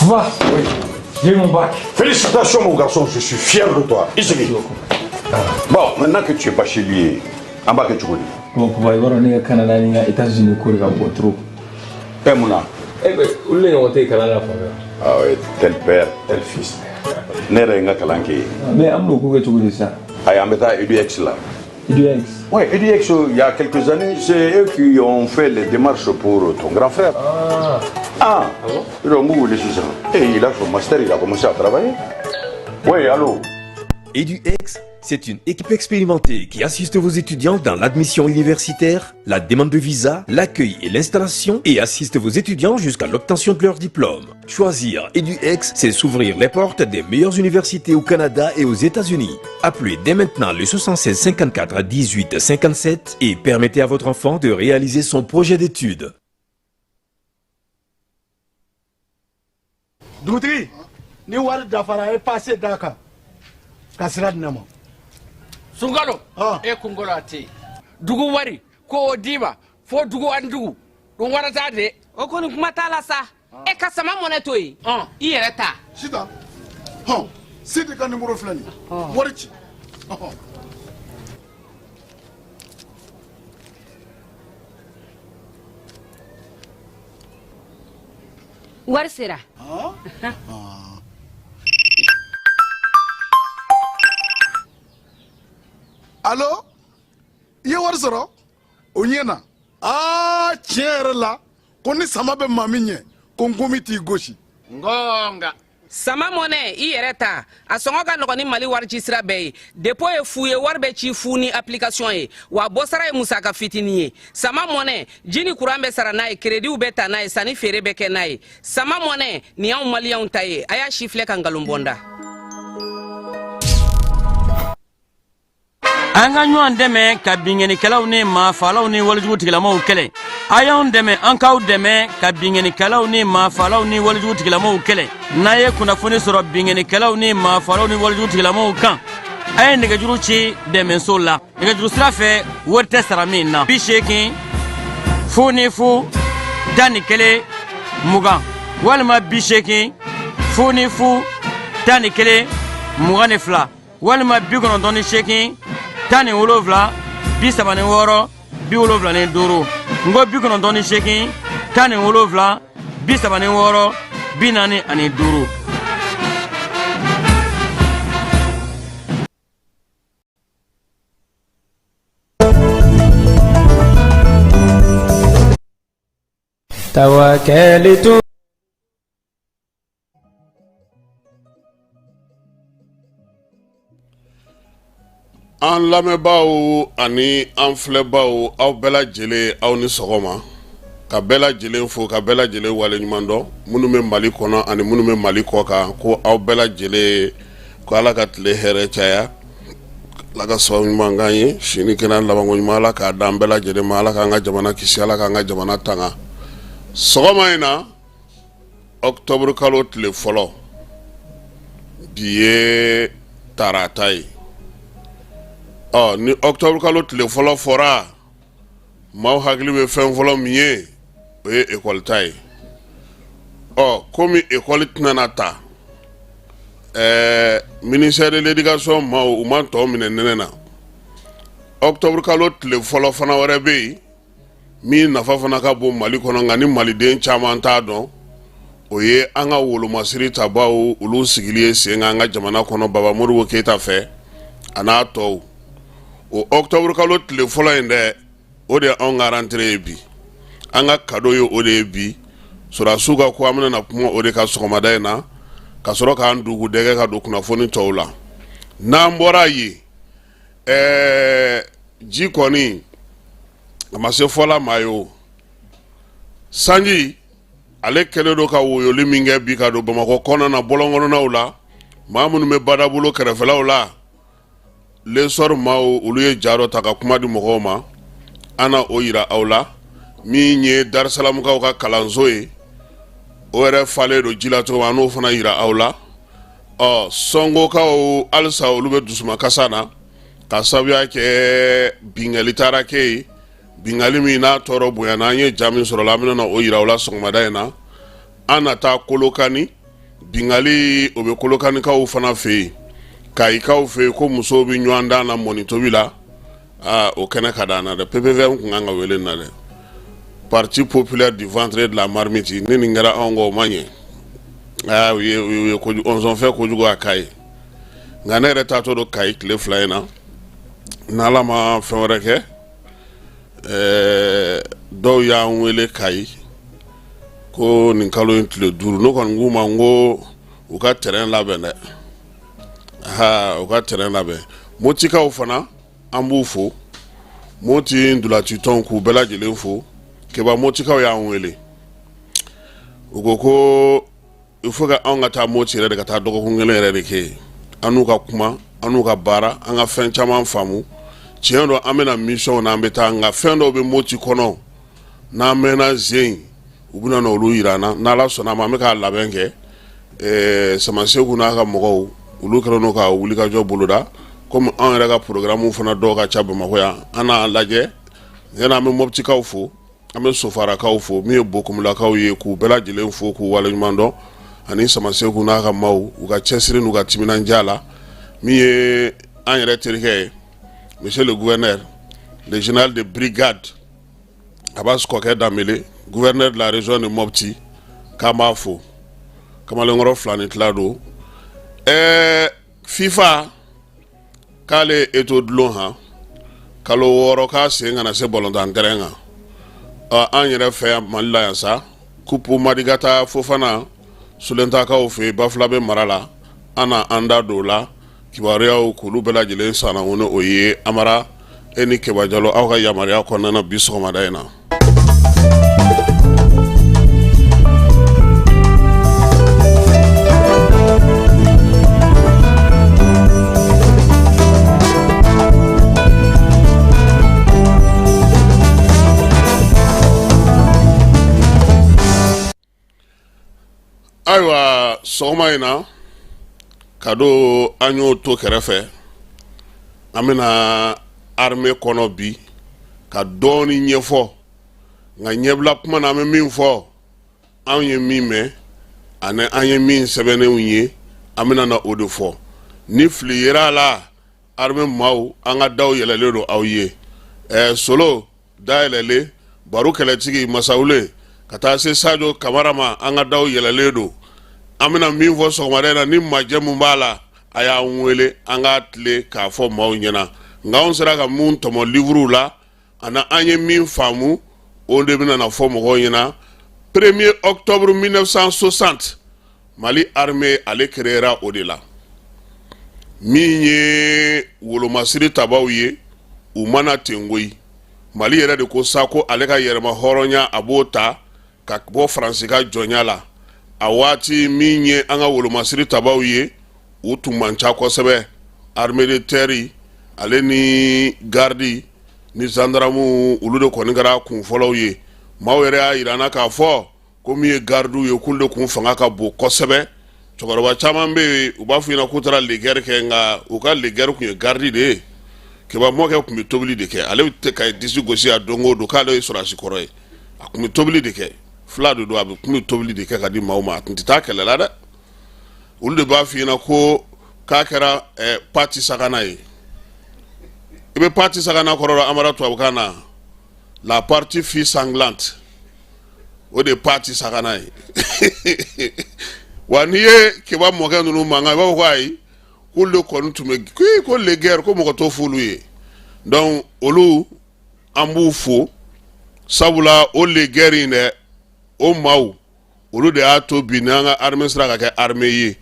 Va. Oui. J'ai mon bac. Félicitations mon garçon, je suis fier de toi. I sigi. Bon, maintenant que tu es bachelier, an b'a kɛ cogo di? Bon, papa, i b'a dɔn ne ka Canada ni n ka États-Unis ko de ka bon trop. Eh mun na? Eh ben, olu de ɲɔgɔn tɛ yen kalan na fan fɛ. Ah ouais, tel père, tel fils. Ne yɛrɛ ye n ka kalan kɛ yen. Mais an bɛn'o ko kɛ cogo di sisan? Ayi, an bɛ taa EDUX la. EDUX. Oui, EDUX, il y a quelques années, c'est eux qui ont fait les démarches pour ton grand frère. Ah. Ah, Ah bon? Ils ont wele sisan. Et il a son master, il a commencé à travailler. Oui, allô? EduX, c'est une équipe expérimentée qui assiste vos étudiants dans l'admission universitaire, la demande de visa, l'accueil et l'installation et assiste vos étudiants jusqu'à l'obtention de leur diplôme. Choisir EduX, c'est s'ouvrir les portes des meilleures universités au Canada et aux États-Unis. Appelez dès maintenant le 76 54 18 57 et permettez à votre enfant de réaliser son projet d'études. Dugutigi, ni wari dafara, e passe d'a kan ka sira di ne ma. Sunkalo, e kunkolo a tɛ yen. Dugu wari ko o d'i ma fo dugu ani dugu ɗum warata de. O kɔni kuma t'a la sa. E ka sama mɔnɛ to yen, i yɛrɛ ta. Sitan hɔn, Sidi ka nimoro filɛ nin ye, wari ci ɔhɔn. Wari sera. Alo, i ye wari sɔrɔ o ɲɛ na. Aa, tiɲɛ yɛrɛ la, ko ni sama bɛ maa min ɲɛ, ko nkomi t'i gosi. Ngonga. Sama mɔnɛ, i yɛrɛ ta, a sɔngɔ ka nɔgɔn ni Mali wari ci sira bɛɛ ye. Dépôt ye fu ye, wari bɛ ci fu ni application ye, wa bɔsara ye musaka fitinin ye. Sama mɔnɛ, ji ni kuran bɛ sara n'a ye, créditw bɛ ta n'a ye, sanni feere bɛ kɛ n'a ye. Sama mɔnɛ nin y'anw maliyɛnw ta ye. A y'a si filɛ ka nkalon bɔ n da. An ka ɲɔgɔn dɛmɛ ka binkannikɛlaw ni maafalaw ni walejugu tigilamaw kɛlɛ. A y'anw dɛmɛ, an k'aw dɛmɛ ka binkannikɛlaw ni maafalaw ni walejugu tigilamaw kɛlɛ. N'a ye kunnafoni sɔrɔ binkannikɛlaw ni maafalaw ni walejugu tigilamaw kan, a ye nɛgɛjuru ci dɛmɛso la nɛgɛjuru sira fɛ, wari tɛ sara min na: 80 00 11 20 walima 80 00 11 22 walima 98 17 36 75. N ko 98 17 36 45. Tawakalitu. An lamɛnbaaw ani an filɛbaaw, aw bɛɛ lajɛlen, aw ni sɔgɔma. Ka bɛɛ lajɛlen fo, ka bɛɛ lajɛlen waleɲuman dɔn, minnu bɛ Mali kɔnɔ ani minnu bɛ Mali kɔ kan, ko aw bɛɛ lajɛlen, ko Ala ka tile hɛrɛ caya, Ala ka sababu ɲuman k'an ye, sini kɛnɛ labanko ɲuman, Ala k'a d'an bɛɛ lajɛlen ma, Ala k'an ka jamana kisi, Ala k'an ka jamana tanga. Sɔgɔma in na, octobre kalo tile fɔlɔ, bi ye tarata ye. Ɔ, ni octobre kalo tile fɔlɔ fɔra, maaw hakili bɛ fɛn fɔlɔ min ye, o ye ekɔli ta ye. Ɔ, komi ekɔli tɛna na ta, ɛɛ ministère de l'éducation maaw, u ma tɔ minɛ nɛnɛ na. Octobre kalo tile fɔlɔ fana wɛrɛ bɛ yen min nafa fana ka bon Mali kɔnɔ, nka ni maliden caman t'a dɔn, o ye an ka wolomasiri tabaw olu sigili ye sen kan an ka jamana kɔnɔ, Baba Modibo Keyita fɛ a n'a tɔw. O octobre kalo tile fɔlɔ in dɛ, o de ye anw ka rentrée ye bi, an ka cadeau ye o de ye bi. Sɔrɔdasiw ka ko, an bɛna na kuma o de kan sɔgɔmada in na, ka sɔrɔ k'an dugu dɛgɛ ka don kunnafoni tɔw la. N'an bɔra yen, ɛɛ ji kɔni a ma se fɔla maa ye. O sanji ale kɛlen don ka woyoli min kɛ bi ka don Bamakɔ kɔnɔna na, bɔlɔn kɔnɔnaw la, maa minnu bɛ badabolo kɛrɛfɛlaw la, L'Essor maaw, olu ye ja dɔ ta ka kuma di mɔgɔw ma, an na o yira aw la. Min ye Darisalamukaw ka kalanso ye, o yɛrɛ falen don ji la cogo min, an n'o fana yira aw la. Ɔ, Sɔnkokaw halisa olu bɛ dusumakasa na ka sababuya kɛ binkanni taara kɛ yen. Bingali min n'a tɔɔrɔ bonyana, an ye ja min sɔrɔ la, an bɛna o yira aw la sɔgɔmada in na. An na taa Kolokani, bingali o bɛ Kolokanikaw fana fɛ yen, Kayikaw fɛ yen, ko musow bɛ ɲɔgɔn dan na mɔni tobi la. Aa, o kɛnɛ ka d'an na dɛ. PPVM tun kan ka wele na dɛ, Parti populaire du ventre de la marmite. Ni nin kɛra anw kɔ, o ma ɲɛ. Aa, u ye u ye kojugu ɔnzɔnfɛ kojugu a ka ye. Nka ne yɛrɛ taatɔ don Kayi tile 2 in na, n'Ala ma fɛn wɛrɛ kɛ. Ɛɛ, dɔw y'an wele Kayi ko nin kalo in tile 5. Ne kɔni k'u ma n ko u ka terrain labɛn dɛ. Ha, u ka terrain labɛn. Motikaw fana, an b'u fo. Moti ntolacitɔnw, k'u bɛɛ lajɛlen fo. Keba, Motikaw y'an wele, u ko ko il faut que anw ka taa Moti yɛrɛ de, ka taa dɔgɔkun kelen yɛrɛ de kɛ yen, an n'u ka kuma, an n'u ka baara, an ka fɛn caman faamu. Tiɲɛ don, an bɛna mission na, an bɛ taa, nka fɛn dɔw bɛ Moti kɔnɔ, n'an mɛnna zen, u bɛna na olu yira an na. N'Ala sɔnna a ma, an bɛ k'a labɛn kɛ. Samaseku n'a ka mɔgɔw, olu kɛlen don ka wulikajɔ boloda. Komi anw yɛrɛ ka programme fana dɔw ka ca Bamakɔ yan, an n'a lajɛ. Yanni, an bɛ Mɔptikaw fo, an bɛ Sofarakaw fo, min ye Bokumulakaw ye, k'u bɛɛ lajɛlen fo, k'u waleɲuman dɔn, ani Samaseku n'a ka maaw, u ka cɛsiri n'u ka timinandiya la. Min ye an yɛrɛ terikɛ ye, monsieur le gouverneur, le général de brigade Abbas Kɔkɛ Danbele, gouverneur de la région de Mopti, k'an b'a fo. Kamalenkɔrɔ fila ni tila don. Ɛɛ, FIFA k'ale Eto'o dulon han kalo 6, k'a sen kana se balontan terrain kan. An yɛrɛ fɛ yan Mali la yan sa, coupe Madigata Fofana, Sulentakaw fɛ yen, Bafulabe mara la, an na an da don o la. Kibaruyaw k'olu bɛɛ lajɛlen sanango ni o ye. Amara, e ni Keba Jalo, aw ka yamaruya kɔnɔna na bi sɔgɔmada in na. Ayiwa, sɔgɔma in na, ka don an y'o to kɛrɛfɛ, an bɛna armée kɔnɔ bi ka dɔɔnin ɲɛfɔ. Nka ɲɛbila kuma na, an bɛ min fɔ, anw ye min mɛn ani an ye min sɛbɛnnenw ye, an bɛna na o de fɔ. Ni fili yera a la, armée maaw, an ka daw yɛlɛlen don aw ye. Ɛɛ, solo dayɛlɛlen, baro kɛlɛtigi Masawule, ka taa se Sajo Kamara ma, an ka daw yɛlɛlen don. An bɛna min fɔ sɔgɔmada in na, ni majɛ mun b'a la, a y'an wele, an k'a tile k'a fɔ maaw ɲɛna. Nka anw sera ka mun tɔmɔ livuruw la ani an ye min faamu, o de bɛna na fɔ mɔgɔw ɲɛna. 1er octobre 1960, Mali armée ale créera o de la. Min ye wolomasiri tabaw ye, u mana ten koyi. Mali yɛrɛ de ko sa ko ale ka yɛrɛma hɔrɔnya, a b'o ta ka bɔ Faransi ka jɔnya la. A waati, min ye an ka wolomasiri tabaw ye, u tun man ca kosɛbɛ. Armée de terre ale ni garde ni gendarme, olu de kɔni kɛra kun fɔlɔw ye. Maaw yɛrɛ y'a jira an na k'a fɔ ko min ye gardiw ye, k'olu de kun fanga ka bon kosɛbɛ. Cɛkɔrɔba caman bɛ yen, u b'a fɔ ɲɛna k'u taara guerre kɛ, nka u ka guerre tun ye garde de ye. Keba mɔkɛ tun bɛ tobili de kɛ. Ale tɛ ka disi gosi a don o don k'ale ye sɔrɔdasi kɔrɔ ye. A tun bɛ tobili de kɛ, fila de don, a bɛ tun bɛ tobili de kɛ ka di maaw ma. A tun tɛ taa kɛlɛ la dɛ. Olu de b'a f'i ɲɛna ko k'a kɛra partie sagana ye. I bɛ partie sagana kɔrɔ dɔn, Amara, tubabukan na? La partie fut sanglante, o de ye partie sagana ye. Wa n'i ye Keba mɔkɛ ninnu mankan, i b'a fɔ ko ayi, k'olu de kɔni tun bɛ ko les guerres, ko mɔgɔ t'o f'olu ye. Donc olu, an b'u fo, sabula o les guerres in dɛ, o maaw, olu de y'a to bi n'an ka armée sera ka kɛ armée ye.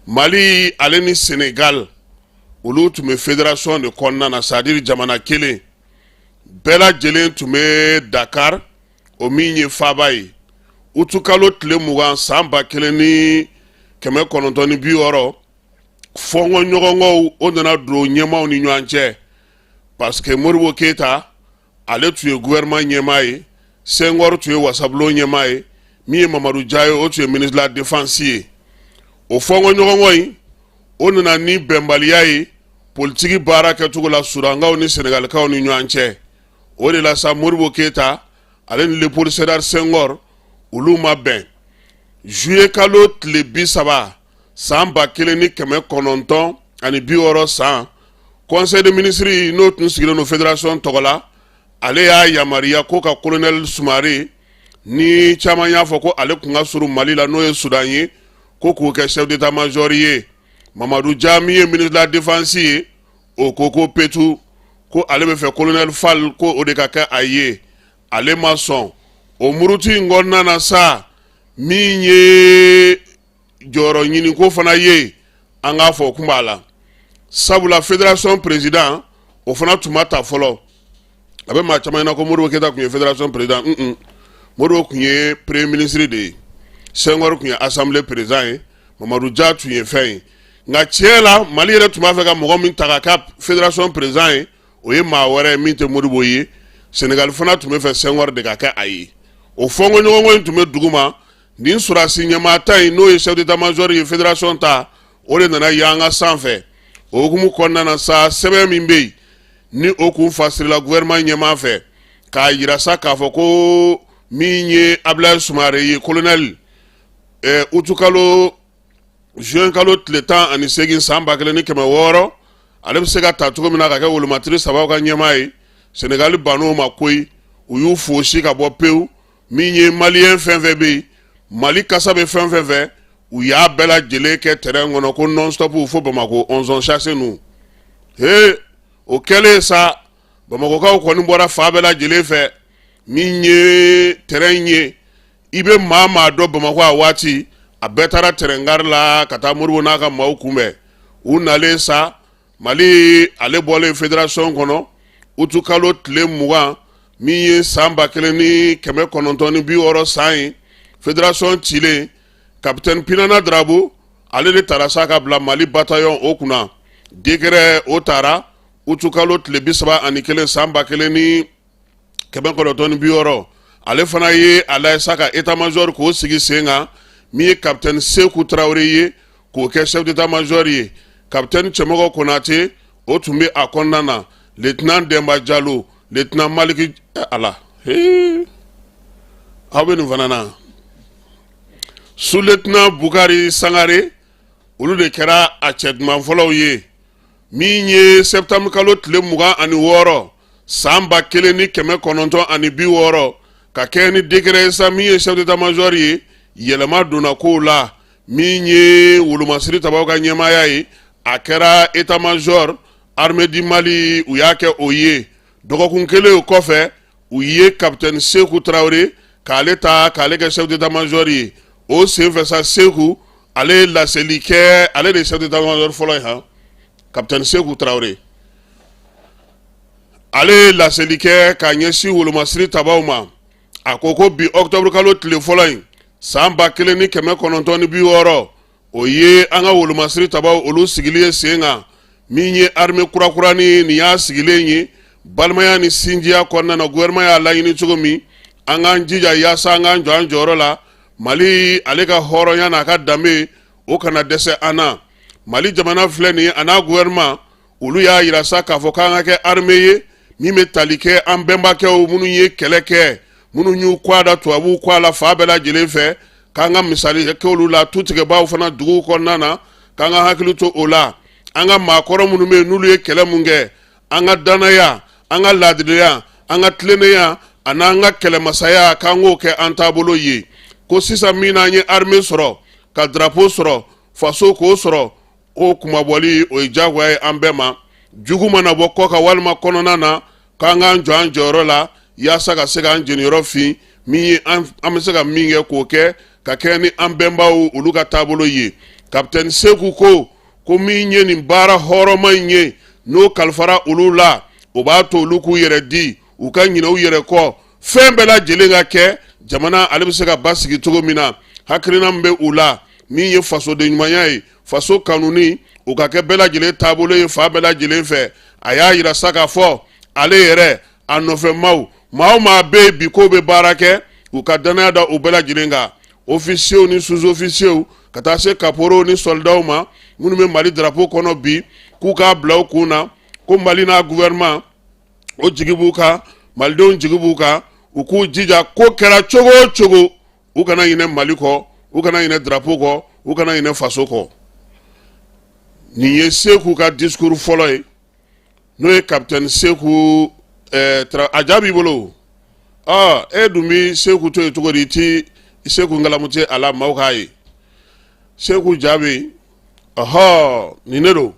Mali ale ni Sénégal, olu tun bɛ fédération de kɔnɔna na, c'est à dire jamana kelen bɛɛ lajɛlen tun bɛ Dakar, o min ye faaba ye. Utukalo tile 20 san 1960, fɔnkɔ ɲɔgɔnkɔw o nana don ɲɛmaaw ni ɲɔgɔn cɛ, parce que Modibo Keyita, ale tun ye gouvernement ɲɛmaa ye, Senghor tun ye wasabulon ɲɛmaa ye, min ye Mamadu Dia ye, o tun ye ministre de la défense ye. O fɔnkɔ ɲɔgɔnkɔ in, o nana ni bɛnbaliya ye politiki baara kɛcogo la Sudankaw ni Senegalikaw ni ɲɔgɔn cɛ. O de la sa, Modibo Keyita ale ni Léopold Sédar Senghor, olu ma bɛn. Juillet kalo tile 30 san 1960 san, conseil de ministre n'o tun sigilen don fédération tɔgɔ la, ale y'a yamaruya ko ka colonel Sumare, ni caman y'a fɔ ko ale tun ka surun Mali la, n'o ye Sudan ye, ko k'o kɛ chef d'état major ye. Mamadu Ja min ye ministre de la défense ye, o ko ko petu, ko ale bɛ fɛ colonel Fall ko o de ka kɛ a ye. Ale ma sɔn. O muruti in kɔnɔna na sa, min ye jɔyɔrɔ ɲiniko fana ye, an k'a fɔ o kun b'a la, sabula fédération président o fana tun ma ta fɔlɔ. A bɛ maa caman ɲɛna ko Modibo Keyita tun ye fédération président. Modibo tun ye premier ministre de ye, Senghor tun ye assemblée président ye, Mamadu Ja tun ye fɛn ye. Nka tiɲɛ la, Mali yɛrɛ tun b'a fɛ ka mɔgɔ min ta ka kɛ fédération président ye, o ye maa wɛrɛ ye min tɛ Modibo ye. Senegali fana tun bɛ fɛ Senghor de ka kɛ a ye. O fɔnkɔɲɔgɔnkɔ in tun bɛ dugu ma. Nin sɔrɔdasi ɲɛmaa ta in, n'o ye chef d'état major ye fédération ta, o de nana yanga sanfɛ. O hukumu kɔnɔna na sa, sɛbɛn min bɛ yen ni o kun fasirila gouvernement ɲɛmaa fɛ k'a yira sa k'a fɔ ko min ye Abdoulaye Sumare ye, colonel, utukalo, juin kalo tile 18 san 1600, ale bɛ se ka ta cogo min na ka kɛ wolomatiri sabaw ka ɲɛmaa ye. Senegali bann'o ma koyi, u y'u fosi ka bɔ pewu. Min ye maliyɛn fɛn fɛn bɛ yen, Mali kasa bɛ fɛn fɛn fɛ, u y'a bɛɛ lajɛlen kɛ terrain kɔnɔ ko non stop fo Bamakɔ, onze chassé nu he. O kɛlen sa, Bamakɔkaw kɔni bɔra fan bɛɛ lajɛlen fɛ. Min ye terrain ye, i bɛ maa maa dɔn Bamakɔ a waati, a bɛɛ taara terrain gare la ka taa Modibo n'a ka maaw kunbɛn. U nalen sa, Mali ale bɔlen fédération kɔnɔ utukalo tile 20 min ye san 1960 san ye, fédération cilen, capitaine Pinana Drabo ale de taara sa ka bila Mali bataillon o kunna. Décret o taara utukalo tile 31 san 1960. Ale fana ye a lajɛ sa ka état major k'o sigi sen kan, min ye capitaine Seku Tarawele ye, k'o kɛ chef d'état major ye. Capitaine Cɛmɔgɔ Konate, o tun bɛ a kɔnɔna na, lieutenant Denba Jalo, lieutenant Maliki ala aw bɛ nin fana na, sous lieutenant Bukari Sangare, olu de kɛra a cɛ duman fɔlɔw ye. Min ye septembre kalo tile 26 san 1960, ka kɛ ni décret sa, min ye chef d'état major ye, yɛlɛma donna kow la. Min ye wolomasiri tabaw ka ɲɛmaaya ye, a kɛra état major armée du Mali, u y'a kɛ o ye. Dɔgɔkun kelen o kɔfɛ, u ye capitaine Seku Tarawele k'ale ta k'ale kɛ chef d'état major ye. O senfɛ sa, Seku ale ye laseli kɛ, ale de ye chef d'état major fɔlɔ ye. Han, capitaine Seku Tarawele ale ye laseli kɛ ka ɲɛsin wolomasiri tabaw ma. A ko ko bi octobre kalo tile fɔlɔ in san 1960, o ye an ka wolomasiri tabaw olu sigili ye sen kan. Min ye armée kurakurani nin y'a sigilen ye balimaya ni sinjiya kɔnɔna na, gouvernement y'a laɲini cogo min, an k'an jija yaasa an k'an jɔ an jɔyɔrɔ la, Mali ale ka hɔrɔnya n'a ka danbe o kana dɛsɛ an na. Mali jamana filɛ nin ye, a n'a gouvernement, olu y'a yira sa k'a fɔ k'an ka kɛ armée ye min bɛ tali kɛ an bɛnbakɛw minnu ye kɛlɛ kɛ, minnu y'u kɔ a da tubabuw kɔ a la fan bɛɛ lajɛlen fɛ, k'an ka misali kɛ olu la, tutigɛbaw fana duguw kɔnɔna na, k'an ka hakili to o la. An ka maakɔrɔ minnu bɛ yen n'olu ye kɛlɛ mun kɛ, an ka danaya, an ka laadiriya, an ka tilennenya ani an ka kɛlɛmasaya, k'an k'o kɛ an taabolo ye. Ko sisan min n'an ye armée sɔrɔ, ka drapeau sɔrɔ, faso k'o sɔrɔ, o kunmabɔli o ye diyagoya ye an bɛɛ ma. Jugu mana bɔ kɔ kan walima kɔnɔna na, k'an k'an jɔ an jɔyɔrɔ la yaasa ka se k'an jeniyɔrɔ fin. Min ye an bɛ se ka min kɛ, k'o kɛ ka kɛ ni an bɛnbaw olu ka taabolo ye. Kapitɛni Seku ko ko min ye nin baara hɔrɔnma in ye, n'o kalifara olu la, o b'a to olu k'u yɛrɛ di, u ka ɲinɛ u yɛrɛ kɔ, fɛn bɛɛ lajɛlen ka kɛ jamana ale bɛ se ka basigi cogo min na. Hakilina min bɛ u la, min ye fasoden ɲumanya ye, faso kanuni, o ka kɛ bɛɛ lajɛlen taabolo ye fan bɛɛ lajɛlen fɛ. A y'a yira sa k'a fɔ ale yɛrɛ a nɔfɛ maaw, maa o maa bɛ yen bi k'o bɛ baara kɛ, u ka danaya da u bɛɛ lajɛlen kan, ofisiyew ni sous-officiers, ka taa se kaporow ni sɔlidaw ma minnu bɛ Mali drapeau kɔnɔ bi, k'u k'a bila u kun na ko Mali n'a gouvernement o jigi b'u kan. Malidenw jigi b'u kan, u k'u jija, ko kɛra cogo o cogo, u kana ɲinɛ Mali kɔ, u kana ɲinɛ drapeau kɔ, u kana ɲinɛ faso kɔ. Nin ye Seku ka discours fɔlɔ ye, n'o ye capitaine Seku. A ja b'i bolo, e dun bɛ Seku to yen cogo di? I ti Seku ngalamu tɛ a la, maaw k'a ye. Seku ja bɛ yen. Ɔhɔ, nin ne don.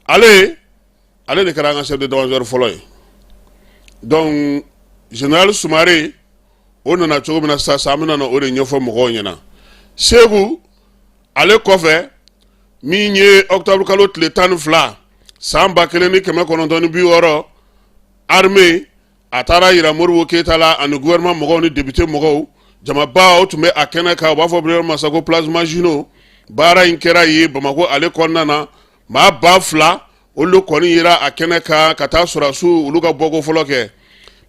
Ale de kɛra an ka chef d'état-major fɔlɔ ye. Donc général Sumare, o nana cogo min na sisan, an bɛna na o de ɲɛfɔ mɔgɔw ɲɛna. Seku ale kɔfɛ, min ye octobre kalo tile 12 san 1960, armée a taara yira Modibo Keyita la ani gouvernement mɔgɔw ni député mɔgɔw. Jamaba o tun bɛ a kɛnɛ kan, u b'a fɔ masa ko Place Maginot. Baara in kɛra yen Bamakɔ ale kɔnɔna na. Maa 2000 olu kɔni yira a kɛnɛ kan ka taa sɔrɔdasiw olu ka bɔko fɔlɔ kɛ.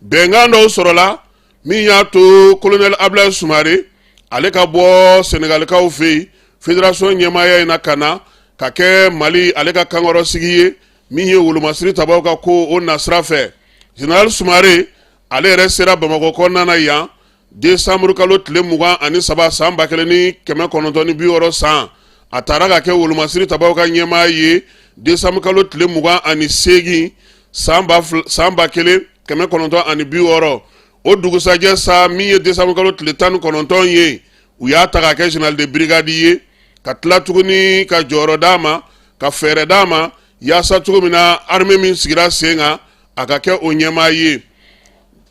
Bɛnkan dɔw sɔrɔla min y'a to colonel Abdoulaye Sumare ale ka bɔ Senegalikaw fɛ yen, fédération ɲɛmaaya in na, ka na ka kɛ Mali ale ka kankɔrɔ sigi ye, min ye wolomasiri tabaw ka ko o nasira fɛ. Général Sumare ale yɛrɛ sera Bamakɔ kɔnɔna na yan décembre kalo tile 23 san 1960 san. A taara ka kɛ wolomasiri tabaw ka ɲɛmaa ye décembre kalo tile 28 san 1960. O dugusajɛ sa, min ye décembre kalo tile 19 ye, u y'a ta ka kɛ général de brigade ye, ka tila tuguni ka jɔyɔrɔ d'a ma, ka fɛɛrɛ d'a ma, yaasa cogo min na armée min sigira sen kan, a ka kɛ o ɲɛmaa ye.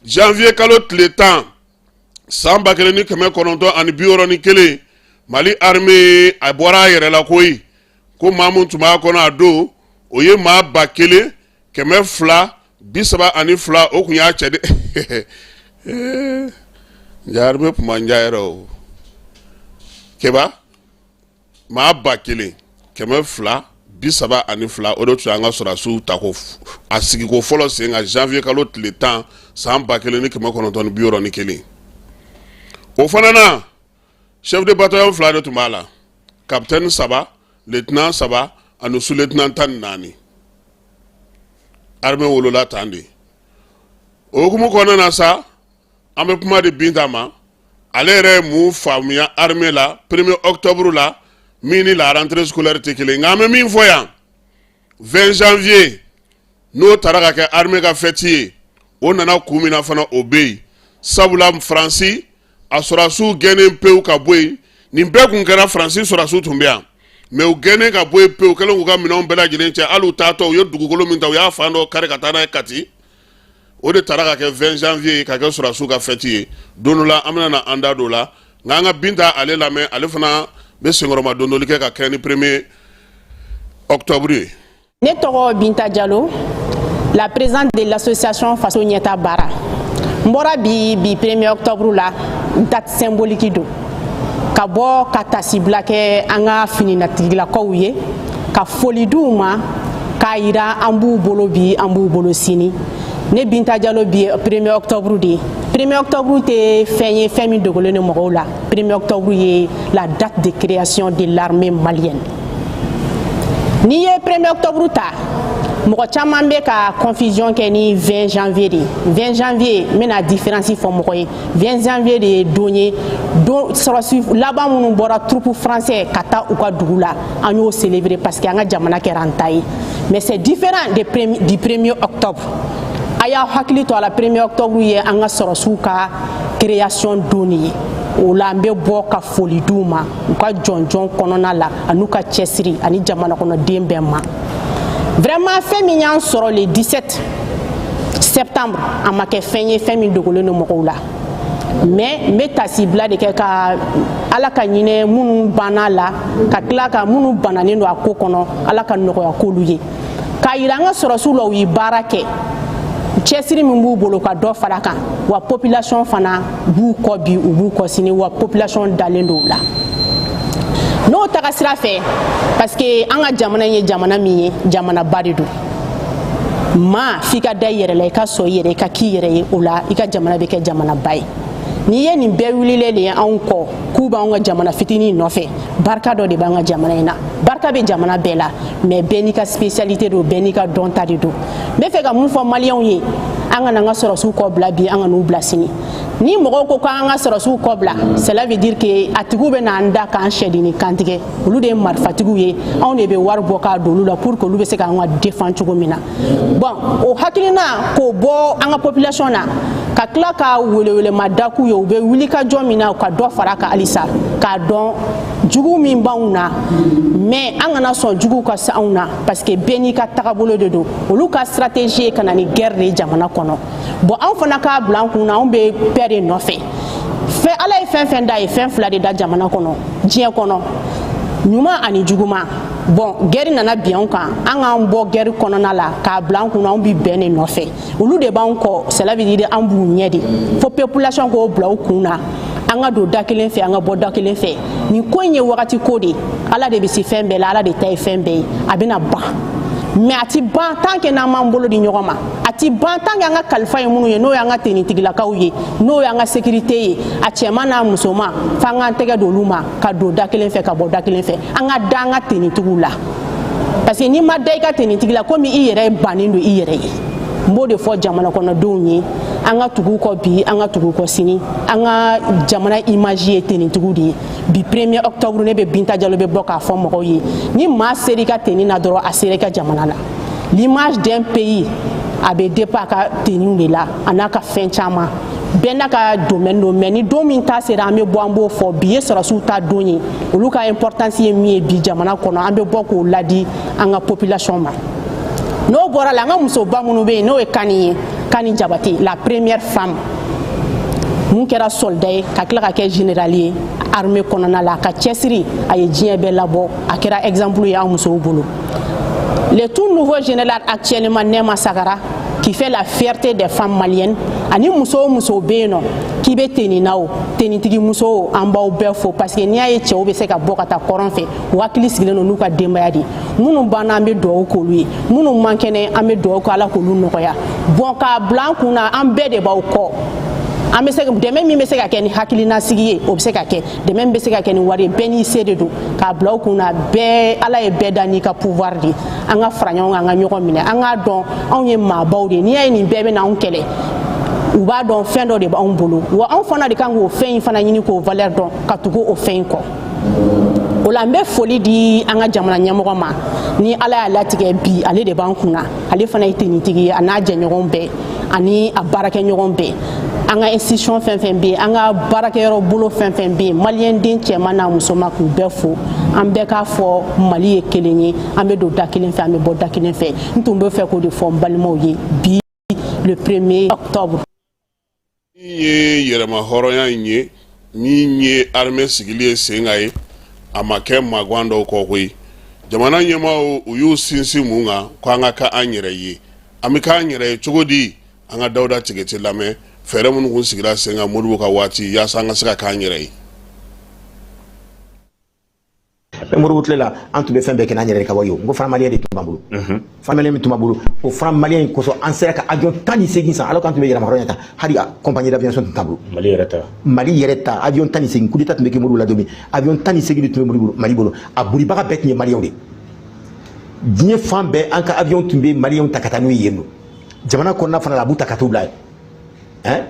Janvier kalo tile 10 san 1961, Mali armée a bɔra a yɛrɛ la koyi, ko maa min tun b'a kɔnɔ a don, o ye maa 1232. O tun y'a cɛ de nka armée tun man diya yɛrɛ o keba. Maa 1232, o de tun y'an ka sɔrɔdasiw ta ko a sigiko fɔlɔ sen kan janvier kalo tile 10 san 1961. O fana na, chef de bataillon fila de tun b'a la, capitaine saba, lieutenant saba ani sous lieutenant 14. Armée wolola tan de. O hukumu kɔnɔna na sa, an bɛ kuma di Binta ma. Ale yɛrɛ ye mun faamuya armée la 1er octobre la, min ni la rentrée scolaire tɛ kelen? Nka an bɛ min fɔ yan, 20 janvier n'o taara ka kɛ armée ka fête ye, o nana kun min na fana, o bɛ yen, sabula Faransi a sɔrɔdasiw gɛnnen pewu ka bɔ yen. Nin bɛɛ kun kɛra, Faransi sɔrɔdasiw tun bɛ yan, mais u gɛnnen ka bɔ yen pewu, kɛlen k'u ka minɛnw bɛɛ lajɛlen cɛ. Hali u taatɔ, u ye dugukolo min ta, u y'a fan dɔ kari ka taa n'a ye Kati. O de taara ka kɛ 20 janvier, ka kɛ sɔrɔdasiw ka fête ye. Don dɔ la, an bɛna na an da don o la. Nka an ka Binta ale lamɛn, ale fana bɛ senkɔrɔma dondoli kɛ ka kɛ ni 1er octobre ye. Ne tɔgɔ Binta Jalo, la présidente de l'association Faso Ɲɛta Baara. N bɔra bi bi 1er octobre la, date symbolique don, ka bɔ ka tasibila kɛ an ka fininatigilakaw ye, ka foli d'u ma, k'a yira an b'u bolo bi, an b'u bolo sini. Ne Binta Jalo, bi ye 1er octobre de ye. 1er octobre tɛ fɛn ye, fɛn min dogolen don mɔgɔw la. 1er octobre ye la date de création de l'armée malienne. N'i ye 1er octobre ta, mɔgɔ caman bɛ ka confusion kɛ ni 20 janvier de ye. 20 janvier, n bɛna différence fɔ mɔgɔ ye. 20 janvier de ye don ye, don sɔrɔsi laban minnu bɔra troupe français ka taa u ka dugu la, an y'o célébrer parce que an ka jamana kɛra an ta ye. Mais c'est différent du 1er octobre. A y'aw hakili to a la, 1er octobre ye an ka sɔrɔsiw ka création don ye. O la, an bɛ bɔ ka foli d'u ma u ka jɔnjɔn kɔnɔna la, an'u ka cɛsiri ani jamana kɔnɔden bɛɛ ma. Vraiment, fɛn min y'an sɔrɔ le 17 septembre, a ma kɛ fɛn ye, fɛn min dogolen don mɔgɔw la. Mais n bɛ tasibila de kɛ ka Ala ka ɲinɛ minnu banna la, ka tila ka minnu bananen don a ko kɔnɔ, Ala ka nɔgɔya k'olu ye, k'a yira an ka sɔrɔsiw la u ye baara kɛ, cɛsiri min b'u bolo ka dɔ fara kan. Wa population fana b'u kɔ bi, u b'u kɔ sini, wa population dalen don u la n'o taga sira fɛ, parce que an ka jamana ye jamana min ye, jamanaba de don. Maa f'i ka da i yɛrɛ la, i ka sɔn i yɛrɛ, i ka k'i yɛrɛ ye. O la, i ka jamana bɛ kɛ jamanaba ye. N'i ye nin bɛɛ wulilen de ye anw kɔ k'u b'anw ka jamana fitinin nɔfɛ, barika dɔ de b'an ka jamana in na. Barika bɛ jamana bɛɛ la, mais bɛɛ n'i ka spécialité don, bɛɛ n'i ka dɔnta de don. N bɛ fɛ ka mun fɔ Maliyɛnw ye? An kana an ka sɔrɔsiw kɔ bila bi, an ka n'u bila sini. Ni mɔgɔw ko k'an ka sɔrɔsiw kɔ bila, cela veut dire que a tigiw bɛ n'an da k'an sɛdenni kantigɛ. Olu de ye marifatigiw ye, anw de bɛ wari bɔ k'a don olu la pour que olu bɛ se k'an ka défend cogo min na. Bon, o hakilina k'o bɔ an ka population na, ka tila ka welewelema da k'u ye, u bɛ wuli ka jɔ min na, u ka dɔ fara a kan halisa, k'a dɔn jugu min b'anw na. Mais an kana sɔn juguw ka se anw na, parce que bɛɛ n'i ka tagabolo de don. Olu ka stratégie ye ka na ni guerre de ye jamana kɔnɔ. Bon, anw fana k'a bila an kun na, anw bɛ paix de nɔfɛ. Fɛn Ala ye fɛn fɛn da, ye fɛn fila de da jamana kɔnɔ, diɲɛ kɔnɔ, ɲuman ani juguman. Bon, guerre nana bin anw kan, an k'an bɔ guerre kɔnɔna la k'a bila an kun na, anw bi bɛn de nɔfɛ. Olu de b'an kɔ, cela veut dire an b'u ɲɛ de. Fo population k'o bila u kun na, an ka don da kelen fɛ, an ka bɔ da kelen fɛ. Nin ko in ye wagati ko de. Ala de bɛ se fɛn bɛɛ la, Ala de ta ye fɛn bɛɛ ye. A bɛna ban, mais a ti ban tant que n'an m'an bolo di ɲɔgɔn ma. A ti ban tant que an ka kalifa ye minnu ye, n'o y'an ka tenitigilakaw ye, n'o y'an ka sécurité ye, a cɛman n'a musoman, f'an k'an tɛgɛ don olu ma, ka don da kelen fɛ, ka bɔ da kelen fɛ. An ka da an ka tenitigiw la, parce que n'i ma da i ka tenitigi la, komi i yɛrɛ bannen don i yɛrɛ ye. N b'o de fɔ jamana kɔnɔdenw ye: an ka tugu kɔ bi, an ka tugu kɔ sini. An ka jamana image ye tenitigiw de ye. Bi 1er octobre, ne bɛ Binta Jalo bɛ bɔ k'a fɔ mɔgɔw ye: ni maa sera i ka tenue na dɔrɔn, a sera i ka jamana la. L'image d'un pays, a bɛ dépend a ka tenue de la, a n'a ka fɛn caman. Bɛɛ n'a ka domaine don. Mais ni don min ta sera, an bɛ bɔ, an b'o fɔ. Bi ye sɔrɔsiw ta don ye. Olu ka importance ye min ye bi jamana kɔnɔ, an bɛ bɔ k'o ladi an ka population ma. N'o bɔra la, an ka musoba minnu bɛ yen, n'o ye Kani ye, Kani Jabate, la première femme mun kɛra soldat ye, ka tila ka kɛ général ye armée kɔnɔna la, a ka cɛsiri, a ye diɲɛ bɛɛ labɔ, a kɛra exemple ye an musow bolo. Le tout nouveau général actuellement, Nema Sagara, qui fait la fierté des femmes maliennes, ani muso o muso bɛ yen nɔ k'i bɛ tenue na, o tenitigi musow, an b'aw bɛɛ fo, parce que n'i y'a ye cɛw bɛ se ka bɔ ka taa kɔrɔn fɛ, u hakili sigilen don n'u ka denbaya de ye. Minnu banna, an bɛ dugawu k'olu ye. Minnu man kɛnɛ, an bɛ dugawu kɛ Ala k'olu nɔgɔya. Bon, k'a bila an kun na, an bɛɛ de b'aw kɔ. An bɛ se dɛmɛ min bɛ se ka kɛ ni hakilinasigi ye, o bɛ se ka kɛ. Dɛmɛ min bɛ se ka kɛ ni wari ye, bɛɛ n'i se de don. K'a bila u kun na, bɛɛ, Ala ye bɛɛ da n'i ka pouvoir de ye. An ka fara ɲɔgɔn kan, an ka ɲɔgɔn minɛ, an k'a dɔn anw ye maabaw de ye. N'i y'a ye nin bɛɛ bɛ n'anw kɛlɛ, u b'a dɔn fɛn dɔ de b'anw bolo. Wa anw fana de kan k'o fɛn in fana ɲini, k'o valeur dɔn, ka tugu o fɛn in kɔ. O la, n bɛ foli di an ka jamana ɲɛmɔgɔ ma. Ni Ala y'a latigɛ bi, ale de b'an kunna, ale fana ye tenitigi ye, a n'a jɛɲɔgɔn bɛɛ ani a baarakɛɲɔgɔn bɛɛ, an ka institution fɛn fɛn bɛ yen, an ka baarakɛyɔrɔ bolo fɛn fɛn bɛ yen, maliyɛn den cɛman n'a musoman, k'u bɛɛ fo. An bɛɛ k'a fɔ Mali ye kelen ye, an bɛ don da kelen fɛ, an bɛ bɔ da kelen fɛ. N tun bɛ fɛ k'o de fɔ n balimaw ye bi, le 1er octobre. Min ye yɛrɛma hɔrɔnya in ye, min ye armée sigili ye sen kan ye, a ma kɛ magan dɔw kɔ koyi. Jamana ɲɛmaaw, u y'u sinsin mun kan? Ko an ka kɛ an yɛrɛ ye. An bɛ k'an yɛrɛ ye cogo di? An ka Dawuda Tigete lamɛn, fɛɛrɛ minnu kun sigira sen kan Modibo ka waati, yaasa an ka se ka k'an yɛrɛ ye. Modibo tile la, an tun bɛ fɛn bɛɛ kɛ n'an yɛrɛ ka wari ye. N ko franc malien de tun b'an bolo. Franc malien min tun b'an bolo, o franc malien in kosɔn, an sera ka avion 18 san, alors qu'an tun bɛ yɛrɛma hɔrɔnya ta, hali compagnie d'aviation tun t'an bolo. Mali yɛrɛ ta. Mali yɛrɛ ta, avion 18. Coup d'état tun bɛ kɛ Modibo la don min, avion 18 de tun bɛ Mali bolo. A bolibaga bɛɛ tun ye maliyɛnw de. Diɲɛ fan bɛɛ, an ka avion tun bɛ maliyɛnw ta ka taa n'u ye yen nɔ. Jamana kɔnɔna fana la, a b'u ta ka t'u bila yen, hein.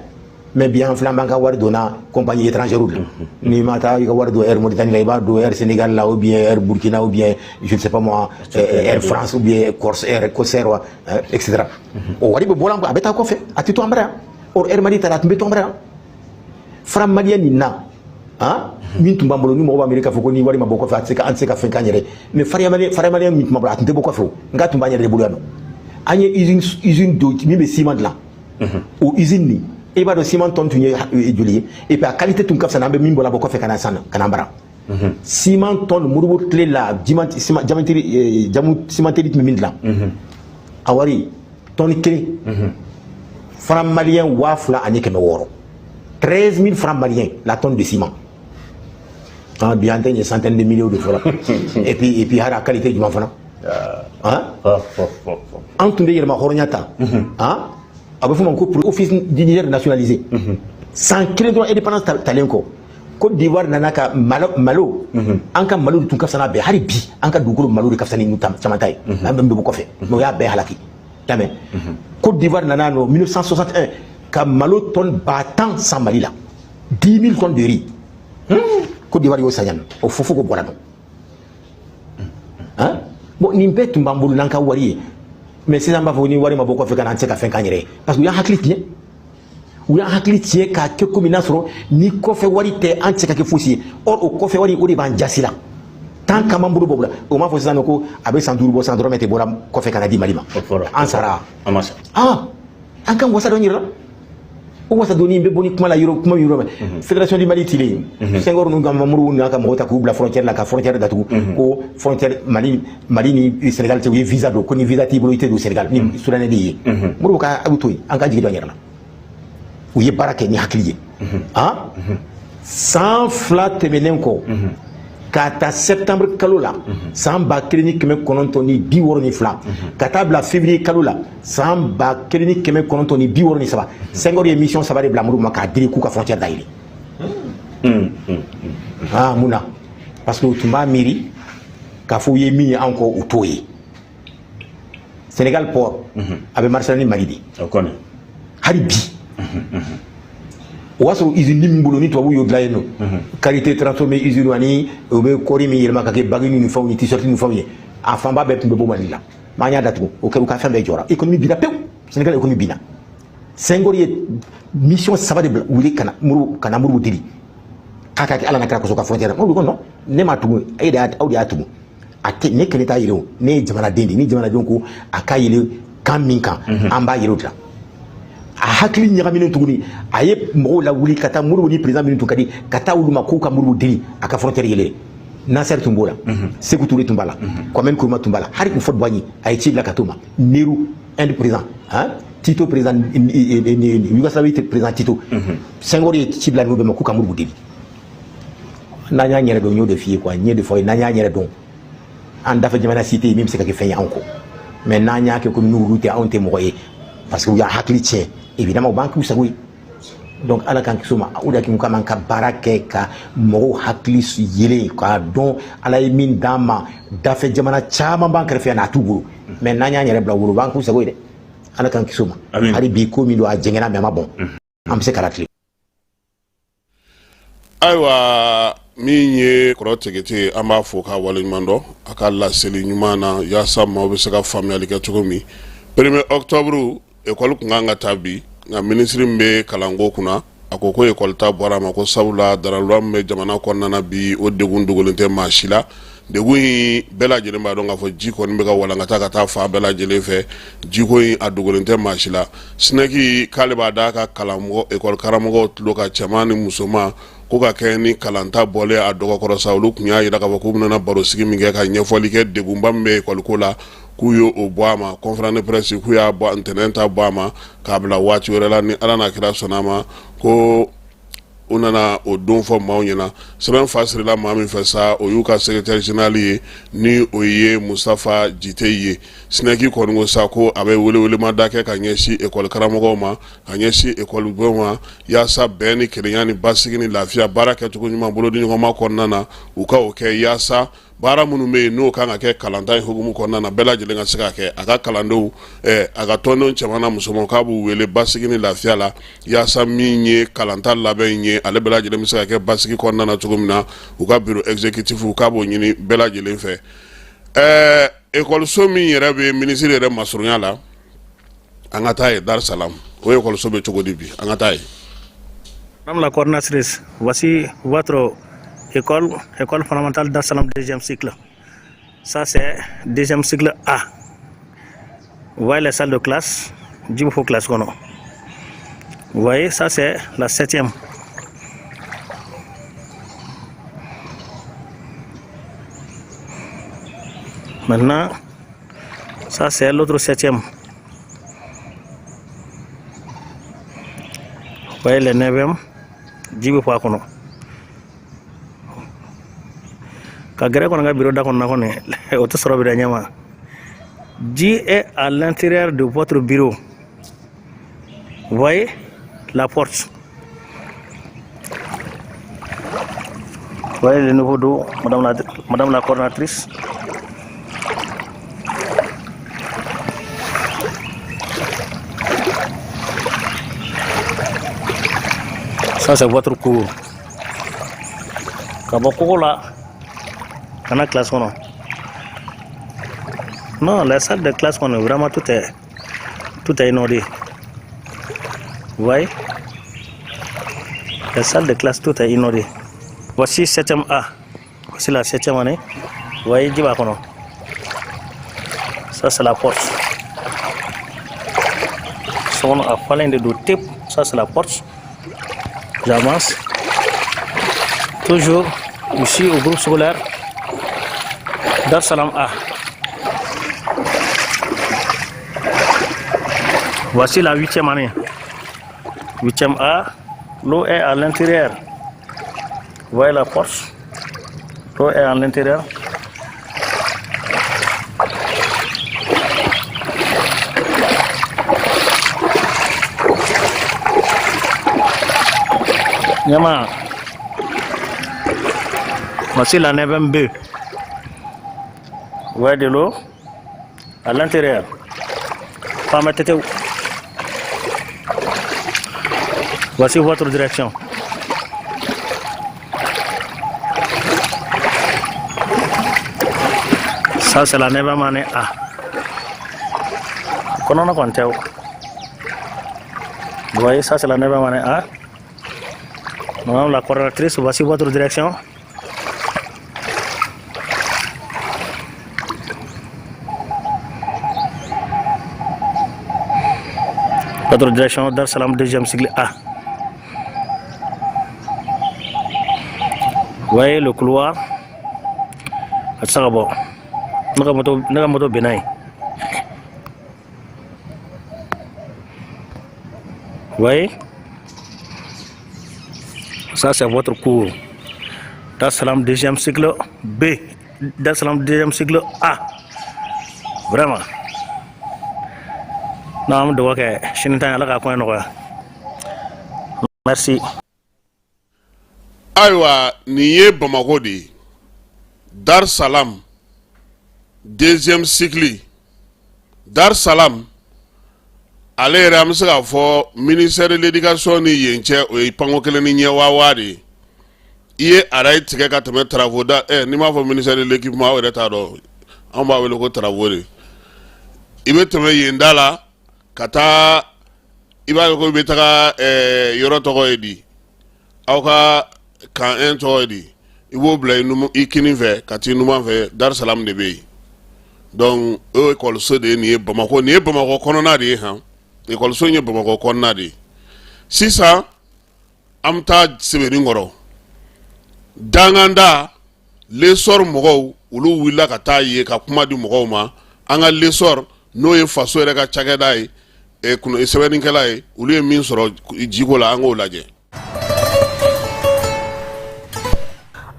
Mais bi, an filɛ, an b'an ka wari donna compagnie étrangère la. N'i ma taa i ka wari don Air Mauritanie la, i b'a don Air Sénégal la, ou bien Air Burkina, ou bien je ne sais pas moi, Air France, ou bien Corse Air, Corsair, etc. O wari bɛ bɔ a bɛ taa kɔfɛ, a tɛ to an bara yan. Or Air Mali taara, a tun bɛ to an bara yan. Franc malien nin na, han, min tun b'an bolo, ni mɔgɔ b'a miiri k'a fɔ ko ni wari ma bɔ kɔfɛ, a tɛ se ka, an tɛ se ka fɛn k'an yɛrɛ. Mais franc malien min tun b'an bolo, a tun tɛ bɔ kɔfɛ. O nka tun b'an yɛrɛ de bolo yan nɔ. An ye usine dɔ min bɛ ciment dilan, o usine nin, i b'a dɔn ciment tonne tun ye joli ye? Et puis a qualité tun ka fisa n'an bɛ min bɔ la bɔ kɔfɛ ka na san ka na an bara. Ciment tonne, Modibo tile la, ciment diamanterie, jamu cimenterie tun bɛ min dilan, a wari tonne kelen, franc malien 2600, 13 000 francs maliens la tonne de ciment. Ah, bi an tɛ ɲɛ centaine de millions de fɔlɔ. Et puis hali a qualité jumɛn fana, hein? An tun bɛ yɛrɛma hɔrɔnya ta, hein, a bɛ fɔ o ma ko office du Niger nationalisé. San kelen dɔrɔn indépendance talen kɔ, Côte d'Ivoire nana ka malo, an ka malo de tun ka fisa n'a bɛɛ. Hali bi, an ka dugukolo malo de ka fisa ni caman ta ye. An bɛ bɔ kɔfɛ, mais o y'a bɛɛ halaki. Mɛn Côte d'Ivoire nana nɔ 1961 ka malo tonne 10 000 san Mali la, 10 000 tonnes de riz. Côte d'Ivoire y'o san yan nɔ, o fo ko bɔra dɔn. Hein, bon, nin bɛɛ tun b'an bolo n'an ka wari ye. Mais sisan, an b'a fɔ ni wari ma bɔ kɔfɛ ka na, an tɛ se ka fɛn k'an yɛrɛ ye, parce que u y'an hakili tiɲɛ, u y'an hakili tiɲɛ k'a kɛ komi n'a sɔrɔ ni kɔfɛ wari tɛ, an tɛ se ka kɛ fosi ye. Or o kɔfɛ wari, o de b'an jasi la tant qu'an b'an bolo bɔ o la. O m'a fɔ sisan nɔ ko a bɛ san 5 bɔ, san dɔrɔmɛ tɛ bɔra kɔfɛ ka na di Mali ma. An sara. An ma sa. Ah, an kan wasa dɔn yɛrɛ la. O wasa donni bɛ bɔ ni kuma la, yɔrɔ kuma yɔrɔ mɛn fédération du Mali tilen, Senghor ninnu ka Mamuru n'a ka mɔgɔw ta k'u bila frontière la, ka frontière datugu, ko frontière Mali ni Sénégal cɛ, u ye visa don, ko ni visa t'i bolo, i tɛ don Sénégal, ni Soudanais de ye. Modibo ka a bɛ to yen, an ka jigi dɔn yɛrɛ la. U ye baara kɛ ni hakili ye. Ah, san 2 tɛmɛnen kɔ, k'a ta septembre kalo la san 1962 ka taa bila février kalo la san 1963, Senghor ye mission saba de bila Modibo ma k'a diri k'u ka frontière dayɛlɛ. Ah, mun na? Parce que u tun b'a miiri k'a fɔ u ye min ye an kɔ, u t'o ye. Sénégal port a bɛ marché ni Mali de. O kɔni. Hali bi, o y'a sɔrɔ usine min bolo ni tubabuw y'o dilan yen nɔ, qualité transformée usine, ani u bɛ kɔɔri min yɛlɛma ka kɛ bague ni fɛnw ni t-shirt ni fɛnw ye, a fanba bɛɛ tun bɛ bɔ Mali la. Mais an y'a datugu, o kɛra u ka fɛn bɛɛ jɔra, économie binna pewu, Sénégal économie binna. Senghor ye mission saba de bila wuli ka na Modibo, ka na Modibo deli k'a ka kɛ Ala n'a kira kosɔn ka frontière. Modibo ko non, ne m'a tugu, e de y'a, aw de y'a tugu. A tɛ ne kelen t'a yɛlɛ o, ne ye jamanaden de ye. Ni jamanadenw ko a k'a yɛlɛ kan min kan, an b'a yɛlɛ o de la. A hakili ɲagaminen tuguni, a ye mɔgɔw lawuli ka taa Modibo ni président minnu tun ka di, ka taa olu ma k'u ka Modibo deli a ka frontière yɛlɛ. Nasser tun b'o la, Sékou Touré tun b'a la, Kwame Nkrumah tun b'a la, hali Houphouët Boigny a ye ci bila ka t'o ma, Nehru, Inde président, hein, Tito président, Yougoslavie président Tito. Senghor ye ci bila ninnu bɛɛ ma k'u ka Modibo deli. N'an y'an yɛrɛ dɔn, n y'o de f'i ye quoi, n ye de fɔ ye, n'an y'an yɛrɛ dɔn, an dafɛ jamana si tɛ yen min bɛ se ka kɛ fɛn ye anw kɔ. Mais n'an y'a kɛ komi n'olu tɛ, anw tɛ mɔgɔ ye, parce que u y'a hakili tiɲɛ, évidemment u b'an k'u sago ye. Donc Ala k'an kisi o ma. O de y'a k'an ka baara kɛ ka mɔgɔw hakili yelen k'a dɔn Ala ye min d'an ma. Dafɛ jamana caman b'an kɛrɛfɛ yan, a t'u bolo. Mais n'an y'an yɛrɛ bila u bolo, u b'an k'u sago ye dɛ. Ala k'an kisi o ma. Hali bi, ko min don, a jɛngɛnna, mais a ma bɔn, an bɛ se k'a latilen. Ayiwa, min ye kɔrɔ Tigite, an b'a fɔ k'a waleɲuman dɔn a ka laseli ɲuman na, yaasa maaw bɛ se ka faamuyali kɛ cogo min. Premier octobre, ekɔli tun kan ka taa bi, nka minisiri min bɛ kalanko kunna, a ko ko ekɔli ta bɔra a ma, ko sabula daralura min bɛ jamana kɔnɔna na bi, o degun dogolen tɛ maa si la. Degun in, bɛɛ lajɛlen b'a dɔn k'a fɔ ji kɔni bɛ ka walankata ka taa fan bɛɛ lajɛlen fɛ. Jiko in, a dogolen tɛ maa si la. SYNEC k'ale b'a da a ka kalanmɔgɔ, ekɔli karamɔgɔw tulo kan, cɛman ni musoman, ko ka kɛ ni kalanta bɔlen a dɔgɔkɔrɔ sa. Olu tun y'a jira k'a fɔ k'u bɛna barosigi min kɛ ka ɲɛfɔli kɛ degunba min bɛ ekɔliko la, k'u ye o bɔ a ma. Conférence de presse, k'u y'a bɔ ntɛnɛn ta bɔ a ma k'a bila waati wɛrɛ la, ni Ala n'a kira sɔnna a ma, ko u nana o don fɔ maaw ɲɛna. Sɛbɛn fa sirila maa min fɛ sa, o y'u ka secrétaire général ye, ni o ye Mustafa Jite ye. SYNEC kɔni ko sa ko a bɛ welewelemada kɛ ka ɲɛsin ekɔli karamɔgɔw ma, ka ɲɛsin ekɔli ma, yaasa bɛn ni kelenya ni basigi ni lafiya, baara kɛcogo ɲuman, bolodiɲɔgɔnma kɔnɔna na, u ka o kɛ, yaasa baara minnu bɛ yen n'o kan ka kɛ kalanta in hukumu kɔnɔna na, bɛɛ lajɛlen ka se ka kɛ. A ka kalandenw, a ka tɔndenw cɛman n'a musoman, k'a b'u wele basigi ni lafiya la, yaasa min ye kalanta labɛn in ye, ale bɛɛ lajɛlen bɛ se ka kɛ basigi kɔnɔna na cogo min na. U ka bureau exécutif, k'a b'o ɲini bɛɛ lajɛlen fɛ. Ekɔliso min yɛrɛ bɛ minisiri yɛrɛ masurunya la, an ka taa yen, Dar Salam, o ekɔliso bɛ cogo di bi? An ka taa yen. Madame la coordinatrice, voici votre école, école fondamentale Dar Salam deuxième cycle. Ça, c'est deuxième cycle A. Vous voyez les salles de classe, Djibouti classe qu'on a. Vous voyez, ça, c'est la septième. Maintenant, ça, c'est l'autre septième. Vous voyez les neuvième, Djibouti kɔnɔ. Ka gɛrɛ kɔni ka bureau da kɔnɔna kɔni, o tɛ sɔrɔ bi dɛ ɲɛma. Ji est à l'intérieur de votre bureau. Vous voyez la porte. Vous voyez le niveau d'eau, madame la coordinatrice. Ça c'est votre cour. Ka bɔ kogo la ka na classe kɔnɔ. Non, la salle de classe kɔnɔ, vraiment tout est inondé. Vous voyez? La salle de classe, tout est inondé. Voici 7e A. Voici la 7e année. Vous voyez, ji b'a kɔnɔ. Ça c'est la porte. So kɔnɔ a falen de don tep. Ça c'est la porte. J'avance. Toujours ici au groupe scolaire Dar Salam A. Voici la 8e année. 8e A, l'eau est à l'intérieur. Vous voyez la porte? L'eau est à l'intérieur. Nyama. Voici la 9e B. Vous voyez de l'eau à l'intérieur. Pas mettre. Voici votre direction. Ça, c'est la 9e année A. Comment on compte? Vous voyez, ça, c'est la 9e année A. Madame la coordonnatrice, voici votre direction. Votre direction, Dar Salam, deuxième cycle A. Vous voyez le couloir. Ne moto benai. Vous voyez? Ça c'est votre cours. Dar Salam deuxième cycle B. Dar Salam deuxième cycle A. Vraiment. Non, je dois que je ne Merci. Ayiwa, nin ye Bamakɔ de ye, Dar Salam deuxième cycle. Dar Salam ale yɛrɛ, an bɛ se k'a fɔ ministère de l'éducation ni yen cɛ, o ye panko kelen ni ɲɛ waa de ye. I ye arayi tigɛ ka tɛmɛ travaux da ɛ, n'i m'a fɔ ministère de l'équipement, aw yɛrɛ t'a dɔn, anw b'a wele ko travaux de. I bɛ tɛmɛ yen da la ka taa, i b'a ye ko i bɛ taga yɔrɔ tɔgɔ ye di, aw ka camp 1 tɔgɔ ye di, i b'o bila i kinin fɛ ka t'i numan fɛ, Dar Salam de bɛ yen. Donc o ekɔliso de ye nin ye Bamakɔ, nin ye Bamakɔ kɔnɔna de ye. Han, ekɔliso in ye Bamakɔ kɔnɔna de ye. Sisan an bɛ taa Sebeninkɔrɔ Danganda. L'Essor mɔgɔw, olu wulila ka taa yen ka kuma di mɔgɔw ma. An ka L'Essor, n'o ye faso yɛrɛ ka cakɛda ye, sɛbɛnnikɛla ye, olu ye min sɔrɔ jiko la, an k'o lajɛ.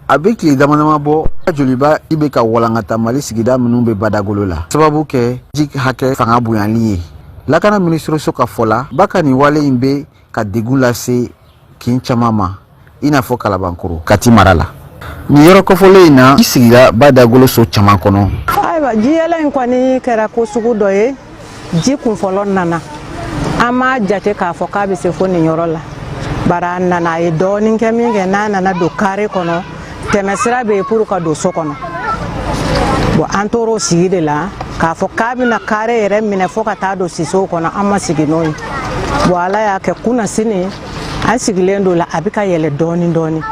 A bɛ tile dama dama bɔ, joliba i bɛ ka walankata Mali sigida minnu bɛ badagolo la, sababu kɛ ji hakɛ fanga bonyali ye. Lakana minisiriso ka fɔ la, ba ka nin wale in bɛ ka degun lase kin caman ma, i n'a fɔ Kalabankoro, Kati mara la. Nin yɔrɔ kɔfɔlen in na, i sigira badagolo so caman kɔnɔ. Ayiwa, jiyɛlɛ in kɔni kɛra ko sugu dɔ ye. Ji kunfɔlɔ nana, an m'a jate k'a fɔ k'a bɛ se fo nin yɔrɔ la. Bari a nana, a ye dɔɔnin kɛ min kɛ, n'a nana don kare kɔnɔ, tɛmɛsira bɛ yen pour ka don so kɔnɔ. Bon, an tor'o sigi de la k'a fɔ k'a bɛna kare yɛrɛ minɛ fo ka taa don sisow kɔnɔ, an ma sigi n'o ye. Bon, Ala y'a kɛ kunna sini an sigilen don la, a bɛ ka yɛlɛ dɔɔnin dɔɔnin.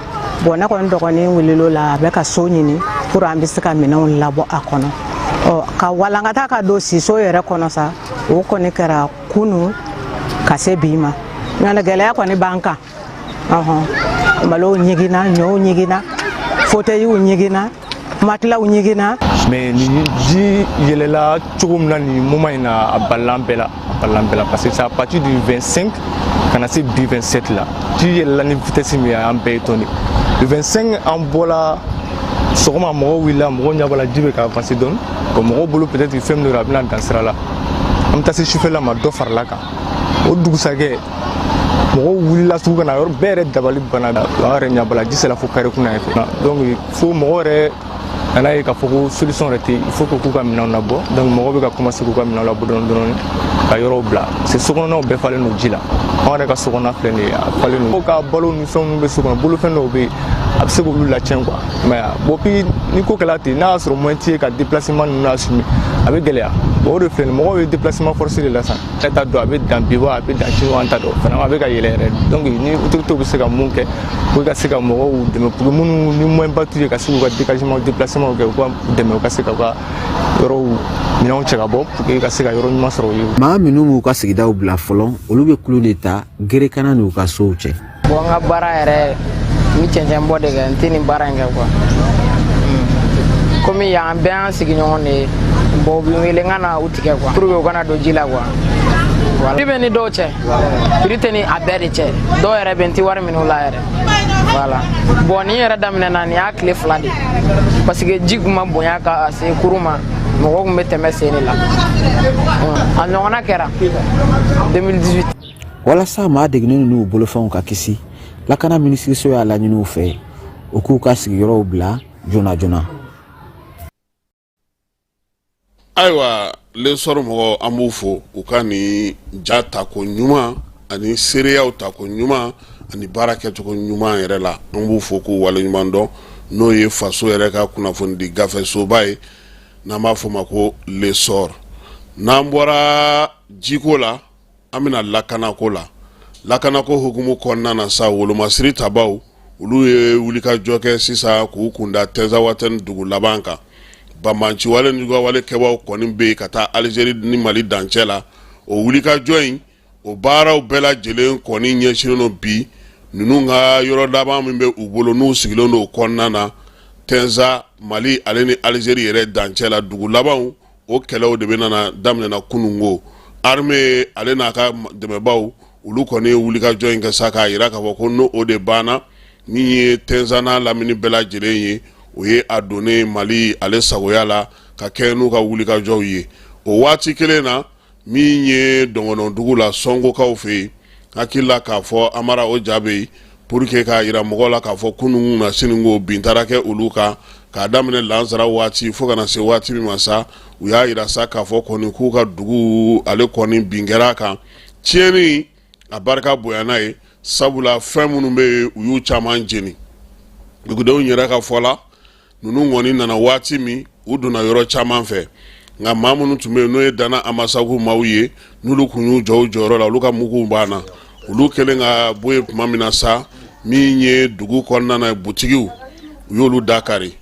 Bon, ne kɔni dɔgɔnin wulil'o la, a bɛ ka so ɲini pour an bɛ se ka minɛnw labɔ a kɔnɔ. Ɔ, ka walankata ka don siso yɛrɛ kɔnɔ sa, o kɔni kɛra kunu ka se bi ma. Ɲɔntɛ gɛlɛya kɔni b'an kan. Ɔhɔn, malow ɲiginna, ɲɔw ɲiginna, fauteuilw ɲiginna, matilaw ɲiginna. Mais ni ji yɛlɛla cogo min na nin moment in na, a balila an bɛɛ la, a balila an bɛɛ la, parce que c'est à partir du 25 ka na se bi 27 la, ji yɛlɛla ni vitesse min ye, an bɛɛ ye tɔn de. Le 25, an bɔla sɔgɔma, mɔgɔw wulila, mɔgɔw ɲɛ b'a la ji bɛ ka avancer dɔɔni. Bon, mɔgɔw bolo peut-être fɛn min don, a bɛna dan sira la. An bɛ taa se sufɛla ma, dɔ farala kan. O dugusajɛ, mɔgɔw wulila sugu ka na, yɔrɔ bɛɛ yɛrɛ dabali banna. An yɛrɛ ɲɛ b'a la, ji sera fo kare kunna yen fɛ. Donc fo mɔgɔw yɛrɛ A n'a ye k'a fɔ ko solution yɛrɛ tɛ, il faut que k'u ka minɛnw labɔ. Donc mɔgɔw bɛ ka commencer k'u ka minɛnw labɔ dɔɔni dɔɔni ka yɔrɔw bila, parce que sokɔnɔnaw bɛɛ falen don ji la. Anw yɛrɛ ka sokɔnɔna filɛ nin ye, a falen don. Ka balo ni fɛn minnu bɛ so kɔnɔ, bolofɛn dɔw bɛ yen, a bɛ se k'olu lacɛn quoi. Mais bon, puis ni ko kɛla ten, n'a y'a sɔrɔ moyen t'i ye ka déplacement ninnu assumer, a bɛ gɛlɛya. Bon, o de filɛ nin, mɔgɔw ye déplacement forcé de la sisan. E t'a dɔn a bɛ dan bi wa, a bɛ dan sini wa, an t'a dɔn. Vraiment, a bɛ ka yɛlɛ yɛrɛ. Donc ni autorités bɛ se ka mun kɛ pour ka se ka mɔgɔw dɛmɛ, pour que minnu ni moyen ba t'u ye ka se k'u ka dégagement, déplacement kɛ, u ka dɛmɛ, u ka se ka u ka yɔrɔw minɛnw cɛ ka bɔ pour que ka se ka yɔrɔ ɲuman sɔrɔ u ye. Maa minnu b'u ka sigidaw bila fɔlɔ, olu bɛ kulun de ta gerekana n'u ka sow cɛ. Bon, n ka baara yɛrɛ, n bɛ cɛncɛn bɔ de kɛ, n tɛ nin baara in kɛ quoi. Komi yan bɛɛ y'an sigiɲɔgɔn de ye. Bon, u bɛ n wele n ka na u tigɛ quoi, pour que u kana don ji la quoi. Voilà. Prix bɛ ni dɔw cɛ, prix tɛ ni a bɛɛ de cɛ. Dɔw yɛrɛ bɛ, n tɛ wari minɛ u la yɛrɛ. Voilà. Bon, nin yɛrɛ daminɛna, nin y'a tile 2 de ye, parce que ji kun ma bonya ka se kurun ma, mɔgɔw kun bɛ tɛmɛ sen de la. A ɲɔgɔnna kɛra 2018. Walasa maa degunnen n'u bolofɛnw ka kisi, lakana minisiriso y'a laɲini u fɛ u k'u ka sigiyɔrɔw bila joona joona. Ayiwa, L'Essor mɔgɔ, an b'u fo u ka nin ja tako ɲuman ani seereyaw tako ɲuman ani baara kɛcogo ɲuman yɛrɛ la. An b'u fo k'u waleɲuman dɔn, n'o ye faso yɛrɛ ka kunnafonidi gafesoba ye, n'an b'a fɔ ma ko L'Essor. N'an bɔra jiko la, an bɛna lakanako la. Lakanako hukumu kɔnɔna na sa, wolomasiri tabaw, olu ye wulikajɔ kɛ sisan k'u kunda Tɛnzawatɛni dugu laban kan. Banbanciwale ni juguyawale kɛbaw kɔni bɛ yen ka taa Alizeri ni Mali dancɛ la. O wulikajɔ in, o baaraw bɛɛ lajɛlen kɔni ɲɛsinnen don bi ninnu ka yɔrɔ laban min bɛ u bolo, n'u sigilen don o kɔnɔna na, Tɛnza, Mali ale ni Alizeri yɛrɛ dancɛ la, dugu labanw. O kɛlɛw de bɛ nana daminɛna kununko. Armée ale n'a ka dɛmɛbaw, olu kɔni ye wulikajɔ in kɛ sa k'a jira k'a fɔ ko n'o o de banna, min ye Tɛnza n'a lamini bɛɛ lajɛlen ye, o ye a donnen Mali ale sagoya la ka kɛ n'u ka wulikajɔw ye. O waati kelen na, min ye Dɔngɔnɔdugu la, Sɔnkokaw fɛ yen, hakili la k'a fɔ Amara o ja bɛ yen pour que k'a jira mɔgɔw la k'a fɔ kunun na sini ko bin taara kɛ olu kan k'a daminɛ lansara waati fo ka na se waati min ma sa, u y'a jira sa k'a fɔ kɔni k'u ka dugu ale kɔni bin kɛra a kan. Tiɲɛni a barika bonyana ye, sabula fɛn minnu bɛ yen, u y'u caman jeni. Dugudenw yɛrɛ ka fɔ la, ninnu kɔni nana waati min, u donna yɔrɔ caman fɛ, nka maa minnu tun bɛ yen, n'o ye Dana Amasagu maaw ye, n'olu tun y'u jɔ u jɔyɔrɔ la, olu ka muguw banna. Olu kɛlen ka bɔ yen tuma min na sa, min ye dugu kɔnɔna na, butigiw, u y'olu da kari,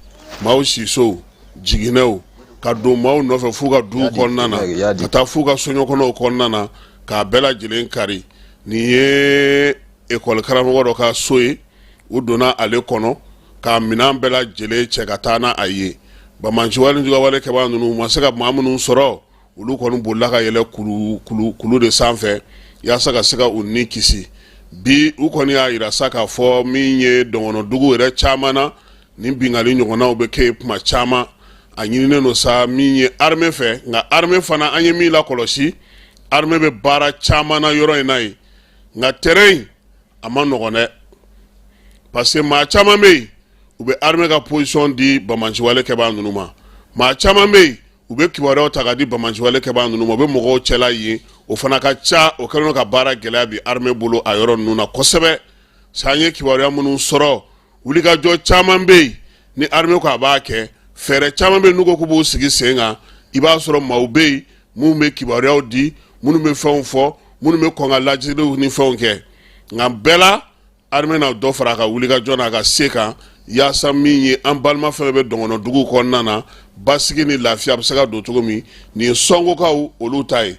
maaw sisow, jiginɛw, ka don maaw nɔfɛ f'u ka duw kɔnɔna na, ka taa f'u ka soɲɔkɔnɔw kɔnɔna na, k'a bɛɛ lajɛlen kari. Nin ye ekɔli karamɔgɔ dɔ ka so ye, u donna ale kɔnɔ k'a minɛn bɛɛ lajɛlen cɛ ka taa n'a a ye. Banbaanciwale juguyawale kɛbaa ninnu, u ma se ka maa minnu sɔrɔ, olu kɔni bolila ka yɛlɛ kulu kulu kulu de sanfɛ yaasa ka se ka u ni kisi. Bi u kɔni y'a jira sa k'a fɔ min ye dɔngɔnɔdugu yɛrɛ caman na, nin binkanni ɲɔgɔnnaw bɛ kɛ tuma caman. A ɲininen don sa min ye armée fɛ, nka armée fana, an ye min lakɔlɔsi, armée bɛ baara caman na yɔrɔ in na yen, nka terrain in a ma nɔgɔn dɛ, parce que maa caman bɛ yen, u bɛ armée ka position di banbaanciwale kɛbaa ninnu ma. Maa caman bɛ yen, u bɛ kibaruyaw ta ka di banbaanciwale kɛbaa ninnu ma, u bɛ mɔgɔw cɛla yen, o fana ka ca. O kɛlen don ka baara gɛlɛya bi armée bolo a yɔrɔ ninnu na kosɛbɛ. Sa an ye kibaruya minnu sɔrɔ, wulikajɔ caman bɛ yen ni armée ko a b'a kɛ, fɛɛrɛ caman bɛ yen n'u ko k'u b'u sigi sen kan, i b'a sɔrɔ maaw bɛ yen minnu bɛ kibaruyaw di, minnu bɛ fɛnw fɔ, minnu bɛ kɔn ka lajɛliw ni fɛnw kɛ. Nka bɛɛ la, armée na dɔ fara a ka wulikajɔ n'a ka se kan, yaasa min ye an balima fɛn bɛ dɔngɔnɔ dugu kɔnɔna na, basigi ni lafiya bɛ se ka don cogo min. Nin ye Sɔnkokaw olu ta ye.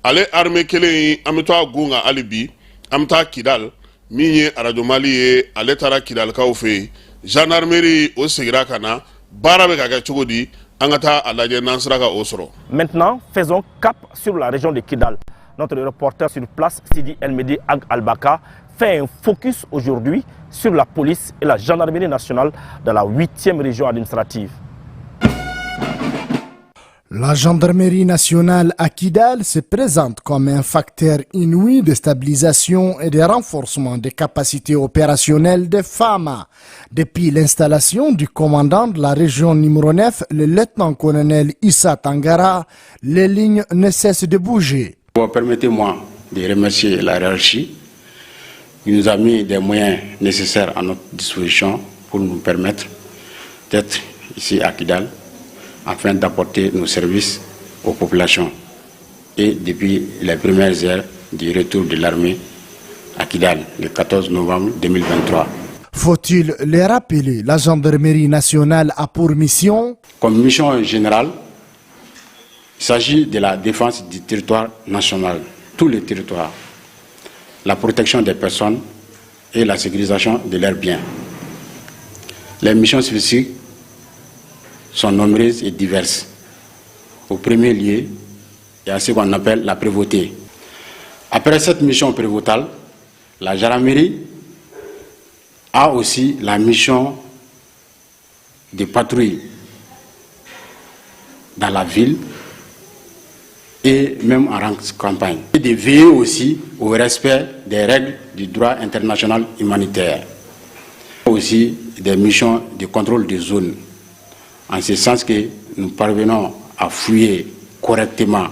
Ale armée kelen in, an bɛ to a gun kan hali bi, an bɛ taa Kidal. Min ye Arajo Mali ye, ale taara Kidalikaw fɛ yen. Gendarmerie o segira ka na, baara bɛ ka kɛ cogo di? An ka taa a lajɛ n'an sera ka o sɔrɔ. Maintenant, faisons cap sur la région de Kidal. Notre reporter sur place, Sidi Elmedi Ag Albaka, fait un focus aujourd'hui sur la police et la gendarmerie nationale dans la 8e région administrative. La gendarmerie nationale à Kidal se présente comme un facteur inouï de stabilisation et de renforcement des capacités opérationnelles des FAMa. Depuis l'installation du commandant de la région numéro 9, le lieutenant-colonel Issa Tangara, les lignes ne cessent de bouger. Bon, permettez-moi de remercier la hiérarchie qui nous a mis des moyens nécessaires à notre disposition pour nous permettre d'être ici à Kidal afin d'apporter nos services aux populations. Et depuis les premières heures du retour de l'armée à Kidal, le 14 novembre 2023. Faut-il le rappeler, la gendarmerie nationale a pour mission? Comme mission générale, il s'agit de la défense du territoire national, tous les territoires, la protection des personnes et la sécurisation de leurs biens. Les missions spécifiques sont nombreuses et diverses. Au premier lieu, il y a ce qu'on appelle la prévôté. Après cette mission prévôtale, la gendarmerie a aussi la mission de patrouille dans la ville et même en campagne. Et de veiller aussi au respect des règles du droit international humanitaire. Aussi des missions de contrôle des zones, en ce sens que nous parvenons à fouiller correctement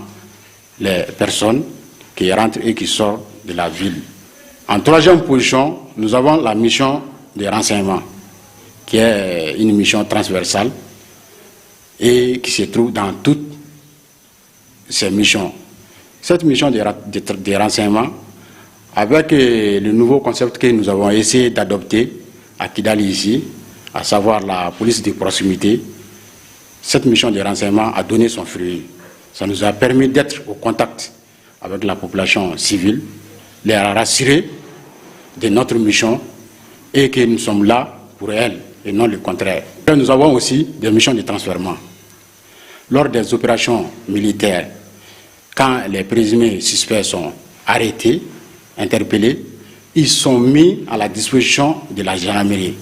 les personnes qui rentrent et qui sortent de la ville. En troisième position, nous avons la mission de renseignement, qui est une mission transversale et qui se trouve dans toutes ces missions. Cette mission de renseignement, avec le nouveau concept que nous avons essayé d'adopter à Kidal ici, à savoir la police de proximité, cette mission de renseignement a donné son fruit. Ça nous a permis d'être au contact avec la population civile, les rassurer de notre mission et que nous sommes là pour elle et non le contraire. Nous avons aussi des missions de transfèrement. Lors des opérations militaires, quand les présumés suspects sont arrêtés, interpellés, ils sont mis à la disposition de la gendarmerie.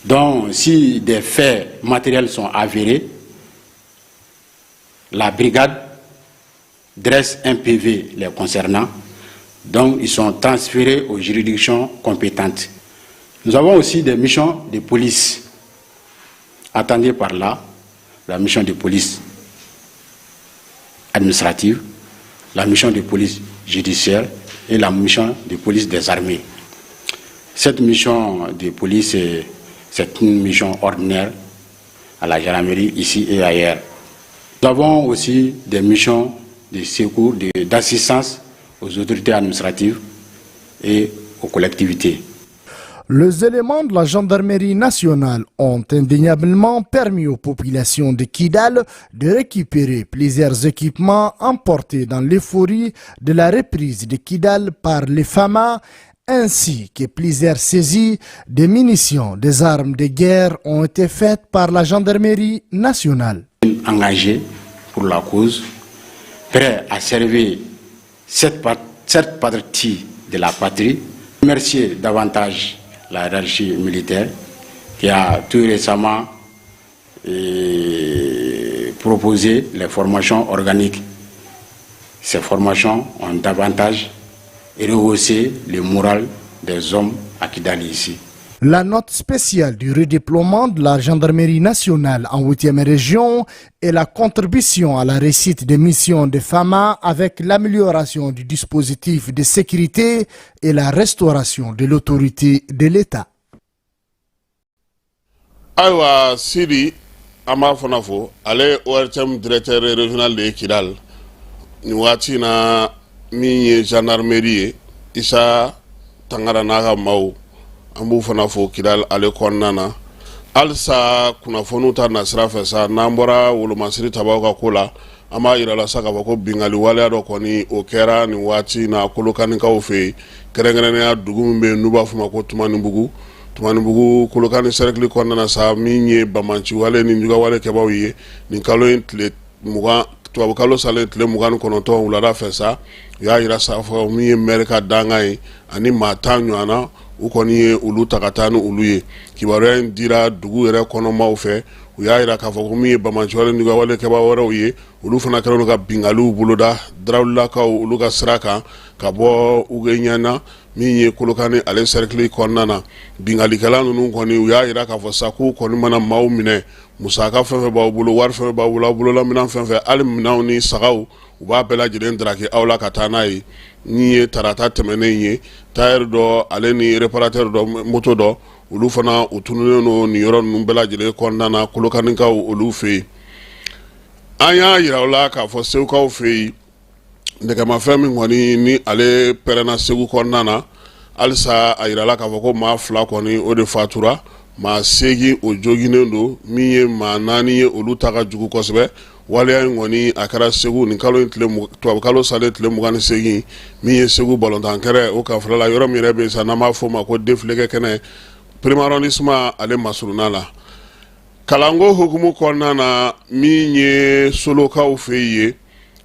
Donc, si des faits matériels sont avérés, la brigade dresse un PV les concernant. Donc, ils sont transférés aux juridictions compétentes. Nous avons aussi des missions de police. Attendez par là la mission de police administrative, la mission de police judiciaire et la mission de police des armées. Cette mission de police, c'est une mission ordinaire à la gendarmerie ici et ailleurs. Nous avons aussi des missions de secours, d'assistance aux autorités administratives et aux collectivités. Les éléments de la gendarmerie nationale ont indéniablement permis aux populations de Kidal de récupérer plusieurs équipements emportés dans l'euphorie de la reprise de Kidal par les FAMa, ainsi que plusieurs saisies de munitions, des armes de guerre ont été faites par la gendarmerie nationale. Engagés pour la cause, prêts à servir cette partie de la patrie, remercier davantage la hiérarchie militaire qui a tout récemment proposé les formations organiques. Ces formations ont davantage rehaussé le moral des hommes à Kidal ici. La note spéciale du redéploiement de la gendarmerie nationale en 8e région est la contribution à la réussite des missions de FAMa avec l'amélioration du dispositif de sécurité et la restauration de l'autorité de l'État. Ayiwa Sidi, an b'a fana fo, ale ORTM directeur régional de ye Kidal nin waati na. Min ye gendarmerie ye, Isa Tangara n'a ka maaw, an b'u fana fo Kidal ale kɔnɔna na. Halisa kunnafoniw ta nasira fɛ sa, n'an bɔra wolomasiri tabaw ka ko la, an b'a yira la sa k'a fɔ ko bingali waleya dɔ kɔni o kɛra nin waati na Kolokanikaw fɛ yen, kɛrɛnkɛrɛnnenya dugu min bɛ yen n'u b'a fɔ ma ko Tumanibugu. Tumanibugu Kolokani cercle kɔnɔna na sa, min ye bamanci wale ni jugawale kɛbaw ye, nin kalo in tile 20, tubabu kalo salen tile 29 wulada fɛ sa, u y'a yira sa fɔ min ye maire ka dangan ye ani maa 10 ɲɔgɔn na, u kɔni ye olu ta ka taa ni olu ye. Kibaruya in dira dugu yɛrɛ kɔnɔmaw fɛ. U y'a jira k'a fɔ ko min ye banbaanciwale ni walekɛbaa wɛrɛw ye, olu fana kɛlen don ka binkaliw boloda Darawelelakaw olu ka sira kan ka bɔ Ugeɲana min ye Kolokani ale sɛrikili kɔnɔna na. Binkalikɛla ninnu kɔni, u y'a jira k'a fɔ sa k'u kɔni mana maaw minɛ, musaka fɛn fɛn b'aw bolo, wari fɛn fɛn b'aw bolo, aw bololaminɛn fɛn fɛn, hali minɛnw ni sagaw, u b'a bɛɛ lajɛlen daraki aw la ka taa n'a ye. Min ye tarata tɛmɛnen ye, tailleur dɔ ale ni réparateur dɔ, moto dɔ, olu fana u tununnen don nin yɔrɔ ninnu bɛɛ lajɛlen kɔnɔna na Kolokanikaw olu fɛ yen. An y'a jira aw la k'a fɔ Segukaw fɛ yen, nɛgɛmafɛn min kɔni ni ale pɛrɛnna Segu kɔnɔna na, halisa a jirala k'a fɔ ko maa 2 kɔni o de fatura, maa 8 o joginnen don, min ye maa 4 ye olu ta ka jugu kosɛbɛ. Waleya in kɔni a kɛra Segu nin kalo in tubabukalo salen tile 28, min ye Segu balontan kɛnɛ o kanfɛla la, yɔrɔ min yɛrɛ bɛ yen sa n'an b'a fɔ o ma ko défilé kɛnɛ, premier arrondissement ale masurunna la. Kalanko hukumu kɔnɔna na, min ye Solokaw fɛ yen,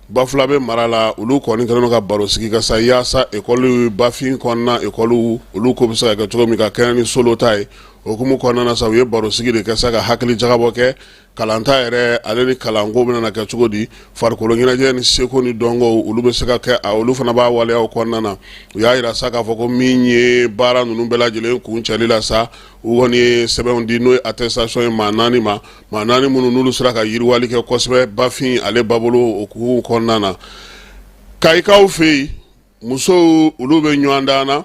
Bafulabe mara la, olu kɔni kɛlen don ka baro sigi ka sa yaasa ekɔli Bafin kɔnɔna ekɔliw olu ko bɛ se ka kɛ cogo min ka kɛɲɛ ni Solo ta ye. O hukumu kɔnɔna na sa, u ye baro sigi de kɛ sa ka hakili jagabɔ kɛ kalanta yɛrɛ ale ni kalanko bɛna kɛ cogo di, farikolo ɲɛnajɛ ni seko ni dɔnko olu bɛ se ka kɛ, olu fana b'a waleyaw kɔnɔna na. U y'a jira sa k'a fɔ ko min ye baara ninnu bɛɛ lajɛlen kuncɛli la sa, u kɔni ye sɛbɛnw di, n'o ye attestation ye maa 4 ma, maa 4 minnu n'olu sera ka yiriwali kɛ kosɛbɛ Bafin ale babolo o hukumu kɔnɔna na. Kayikaw fɛ yen, musow olu bɛ ɲɔgɔndan na,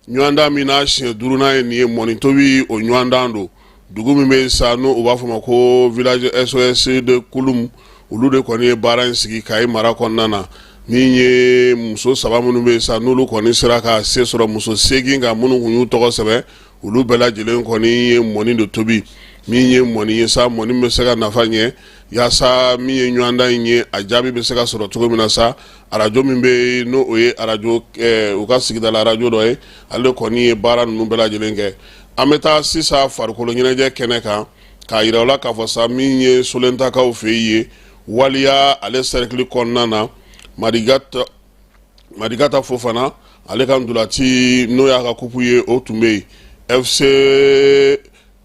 ɲɔgɔndan min n'a siɲɛ 5nan ye nin ye, mɔni tobi o ɲɔgɔndan don. Dugu min bɛ sa n'o u b'a fɔ ma ko village SOS de Kulum, olu de kɔni ye baara in sigi Kayi mara kɔnɔna na. Min ye muso 3 minnu bɛ sa n'olu kɔni sera ka se sɔrɔ muso 8 kan minnu tun y'u tɔgɔ sɛbɛn, olu bɛɛ lajɛlen kɔni ye mɔni de tobi. Min ye mɔni ye sa, mɔni bɛ se ka nafa ɲɛ yaasa min ye ɲɔgɔndan in ye, a jaabi bɛ se ka sɔrɔ cogo min na sa. Arajo min bɛ yen n'o o ye arajo u ka sigidala arajo dɔ ye, ale kɔni ye baara ninnu bɛɛ lajɛlen kɛ. An bɛ taa sisan farikolo ɲɛnajɛ kɛnɛ kan k'a jira u la k'a fɔ sa min ye Solentakaw fɛ yen, Waliya ale sɛrikili kɔnɔna na, Marigata Fofana ale ka ntolaci n'o y'a ka kupu ye, o tun bɛ yen. FC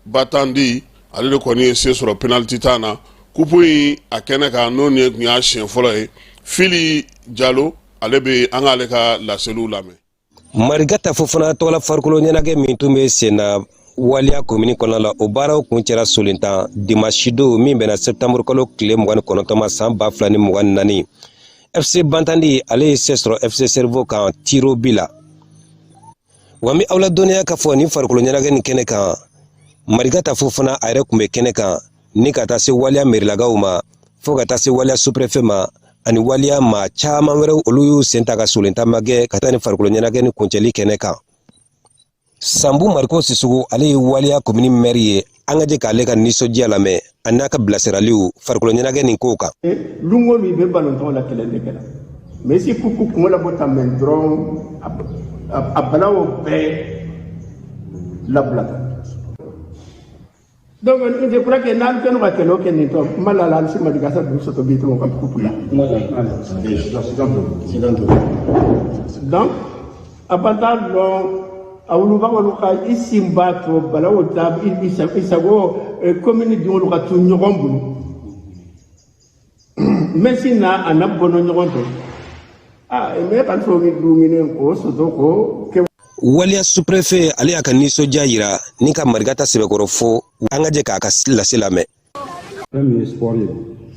Batandi ale de kɔni ye se sɔrɔ penalty tan na kupu in a kɛnɛ kan, n'o nin tun y'a siɲɛ fɔlɔ ye. Fili Jalo ale bɛ an k'ale ka laseliw lamɛn. Marigata Fofana tɔgɔla farikolo ɲɛnajɛ min tun bɛ sen na Waliya komini kɔnɔna la, o baaraw kuncɛra Solentan dimanche don min bɛnna septembre kalo tile 29 ma san 2024. FC Bantandi ale ye se sɔrɔ FC Cerveau kan tirs au but la. Wa n bɛ aw ladɔnniya k'a fɔ nin farikolo ɲɛnajɛ nin kɛnɛ kan, Marigata Fofana a yɛrɛ tun bɛ kɛnɛ kan ni ka taa se Waliya merilakaw ma, fo ka taa se Waliya sous-préfet ma ani Waliya maa caman wɛrɛw, olu y'u sen ta ka Solentan magɛn ka taa ni farikolo ɲɛnajɛ ni kuncɛli kɛnɛ kan. Sanbu Mariko Sisoko ale ye Waliya komini mɛri ye, an ka jɛ k'ale ka nisɔndiya lamɛn a n'a ka bilasiraliw farikolo ɲɛnajɛ nin kow kan. Lon o lon i bɛ balontan la kɛlɛ de kɛla, mais si kupu kungo labɔ tan mɛ dɔrɔn, a balaw bɛɛ labila. Donc je crois que n'an kɛnɛ ka kɛlɛ kɛ nin tɔ n ma la hali si Marigata dugu sɔtɔ bi tɔgɔ ka kupu la. Donc a ba t'a lɔn a wulubagalu ka i sin b'a to balaw ta i sago commune denwolu ka to ɲɔgɔn bolo, mɛ si na a na bɔnɔ ɲɔgɔn fɛ aa mɛ ka so dumuni k'o soto ko kɛ. Waliya sous-préfet ale y'a ka nisɔndiya yira ni ka Marigata sɛbɛkɔrɔ fo, an ka jɛ k'a ka lase lamɛn. Fɛn min ye sport ye,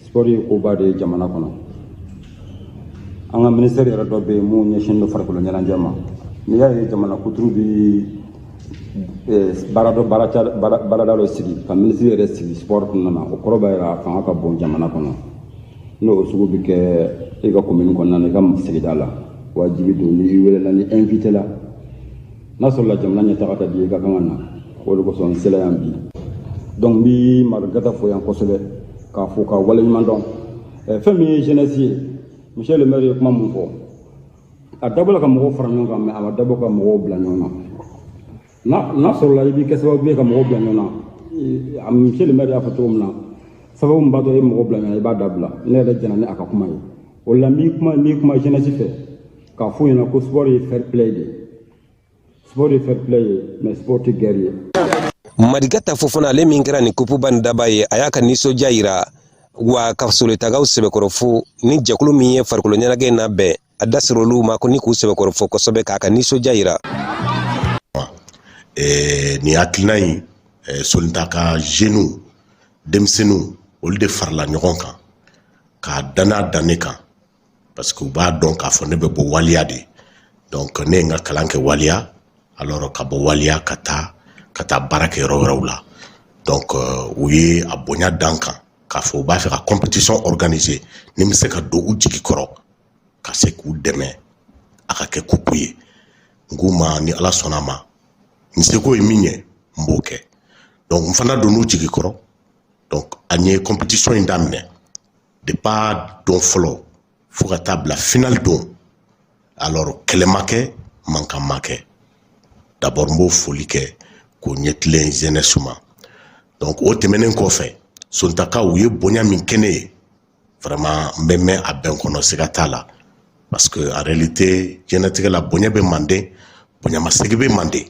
sport ye koba de ye jamana kɔnɔ. An ka ministère yɛrɛ dɔ bɛ yen mun ɲɛsinnen don farikolo ɲɛnajɛ ma. N'i y'a ye jamana kuturu bi baarada dɔ sigi ka minisiri yɛrɛ sigi sport kɔnɔna na, o kɔrɔ b'a jira a fanga ka bon jamana kɔnɔ. N'o sugu bɛ kɛ e ka commune kɔnɔna na, i ka sigida la, wajibi don n'i welela, ni invité la, n'a sɔrɔla jamana ɲɛtaga ka di i ka kan ka na. O de kosɔn n sela yan bi. Donc n bi Marigata fo yan kosɛbɛ k'a fo ka waleɲuman dɔn. Fɛn min ye jeunesse ye, monsieur le maire ye kuma mun fɔ, a dabɔla ka mɔgɔw fara ɲɔgɔn kan, mais a ma dabɔ ka mɔgɔw bila ɲɔgɔn na. N'a sɔrɔla i b'i kɛ sababu ye ka mɔgɔw bila ɲɔgɔn na, monsieur le maire y'a fɔ cogo min na, sababu min b'a to e mɔgɔw bila ɲɔgɔn na, i b'a dabila. Ne yɛrɛ jɛnna ni a ka kuma ye. O la n b'i kuma jeunesse fɛ k'a f'u ɲɛna ko sport ye fair play de ye. Sport ye fair play ye, mais sport tɛ guerre ye. Madigata Fofana, ale min kɛra nin kupuba nin daba ye, a y'a ka nisɔndiya yira wa ka Solentakaw sɛbɛkɔrɔ fo ni jɛkulu min ye farikolo ɲɛnajɛ in labɛn. A da sera olu ma ko ni k'u sɛbɛkɔrɔ fo kosɛbɛ k'a ka nisɔndiya yira. Nin hakilina in, Solentaka jeunes, denmisɛnninw, olu de farala ɲɔgɔn kan k'a danna da ne kan, parce que u b'a dɔn k'a fɔ ne bɛ bɔ waliya de. Donc ne ye n ka kalan kɛ waliya. Alors ka bɔ waliya ka taa baara kɛ yɔrɔ wɛrɛw la. Donc u ye a bonya dan kan k'a fɔ u b'a fɛ ka compétition organiser, ni n bɛ se ka don u jigi kɔrɔ ka se k'u dɛmɛ a ka kɛ coupe ye. N k'u ma, ni Ala sɔnna a ma, n seko ye min ye, n b'o kɛ. Donc n fana donn'u jigi kɔrɔ. Donc an ye compétition in daminɛ depuis a don fɔlɔ fo ka taa bila finale don. Alors kɛlɛ ma kɛ, mankan ma kɛ. D'abord n b'o foli kɛ k'o ɲɛtilen jeunesse ma. Donc o tɛmɛnen kɔfɛ, Sontakaw, u ye bonya min kɛ ne ye, vraiment n bɛ mɛn a bɛn kɔnɔ, siga t'a la, parce que en réalité diɲɛlatigɛ la, bonya bɛ manden, bonyamasegin bɛ manden.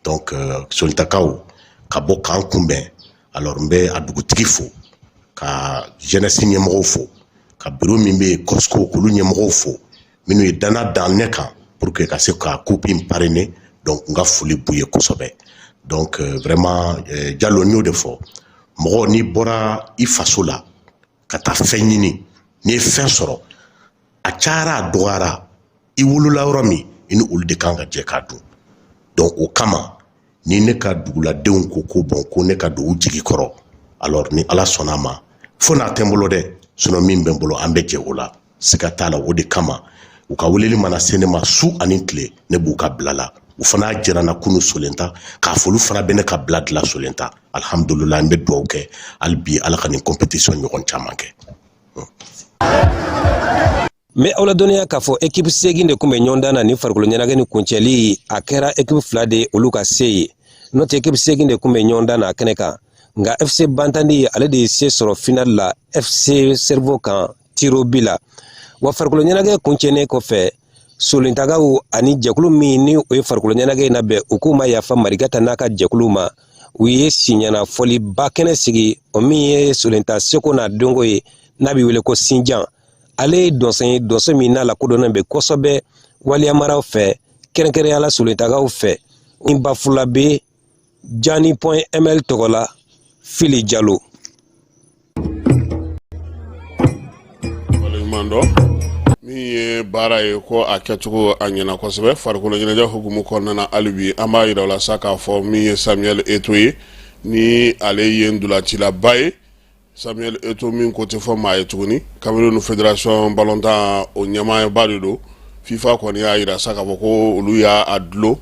Donc Sontakaw ka bɔ k'an kunbɛn, alors n bɛ a dugutigi fo, ka jeunesse ɲɛmɔgɔw fo, ka bureau min bɛ yen, COSCO, k'olu ɲɛmɔgɔw fo, minnu ye danna dan ne kan pour que ka se ka coupe in parrainer. Donc n ka foli b'u ye kosɛbɛ. Donc vraiment, Jalo, n y'o de fɔ, mɔgɔ n'i bɔra i faso la ka taa fɛn ɲini, n'i ye fɛn sɔrɔ, a cayara, a dɔgɔyara, i wolola yɔrɔ min, i ni olu de kan ka jɛ k'a dun. Donc o kama, ni ne ka duguladenw ko ko bon, ko ne ka don u jigi kɔrɔ, alors ni Ala sɔnna a ma, fo n'a tɛ n bolo dɛ, sinon min bɛ n bolo, an bɛ jɛ o la, siga t'a la. O de kama u ka weleli mana se ne ma su ani tile, ne b'u ka bila la. U fana y'a jira n na kunu Solenta k'a fɔ olu fana bɛ ne ka bila dilan Solenta. Alihamudulila, n bɛ dugawu kɛ hali bi, Ala ka nin compétition ɲɔgɔn caman kɛ. N bɛ aw ladɔnniya k'a fɔ ekipu 8 de tun bɛ ɲɔgɔndan na. Ni farikolo ɲɛnajɛ ni kuncɛli, a kɛra ekipu fila de olu ka se ye, n'o tɛ ekipu 8 de tun bɛ ɲɔgɔndan na a kɛnɛ kan. Nka FC Bantandi, ale de ye se sɔrɔ final la FC Cerveau kan tirs au but la. Wa farikolo ɲɛnajɛ kuncɛnen kɔfɛ, Solentagaw ani jɛkulu min ni o ye farikolo ɲɛnajɛ in labɛn, u k'u ma yafa Marigata n'a ka jɛkulu ma. U ye siɲɛna fɔliba kɛnɛ sigi, o min ye Solenta seko n'a dɔnko ye, n'a bɛ wele ko Sinjan. Ale ye dɔnsen ye, dɔnsen min n'a lakodɔnnen bɛ kosɛbɛ waliyamaraw fɛ, kɛrɛnkɛrɛnnenya la Solentagaw fɛ. Ni Bafulabe Jani.ml tɔgɔ la, Fili Jalo. Waleɲuman dɔn. Min ye baara ye ko a kɛcogo a ɲɛna kosɛbɛ farikolo ɲɛnajɛ hukumu kɔnɔna na, hali bi an b'a yira o la sa k'a fɔ min ye Samuel Eto'o ye, ni ale ye ntolacilaba ye. Samuel Eto'o min ko tɛ fɔ maa ye tuguni, Cameroun fédération balontan o ɲɛmaaba de don. FIFA kɔni y'a yira sa k'a fɔ ko olu y'a dulon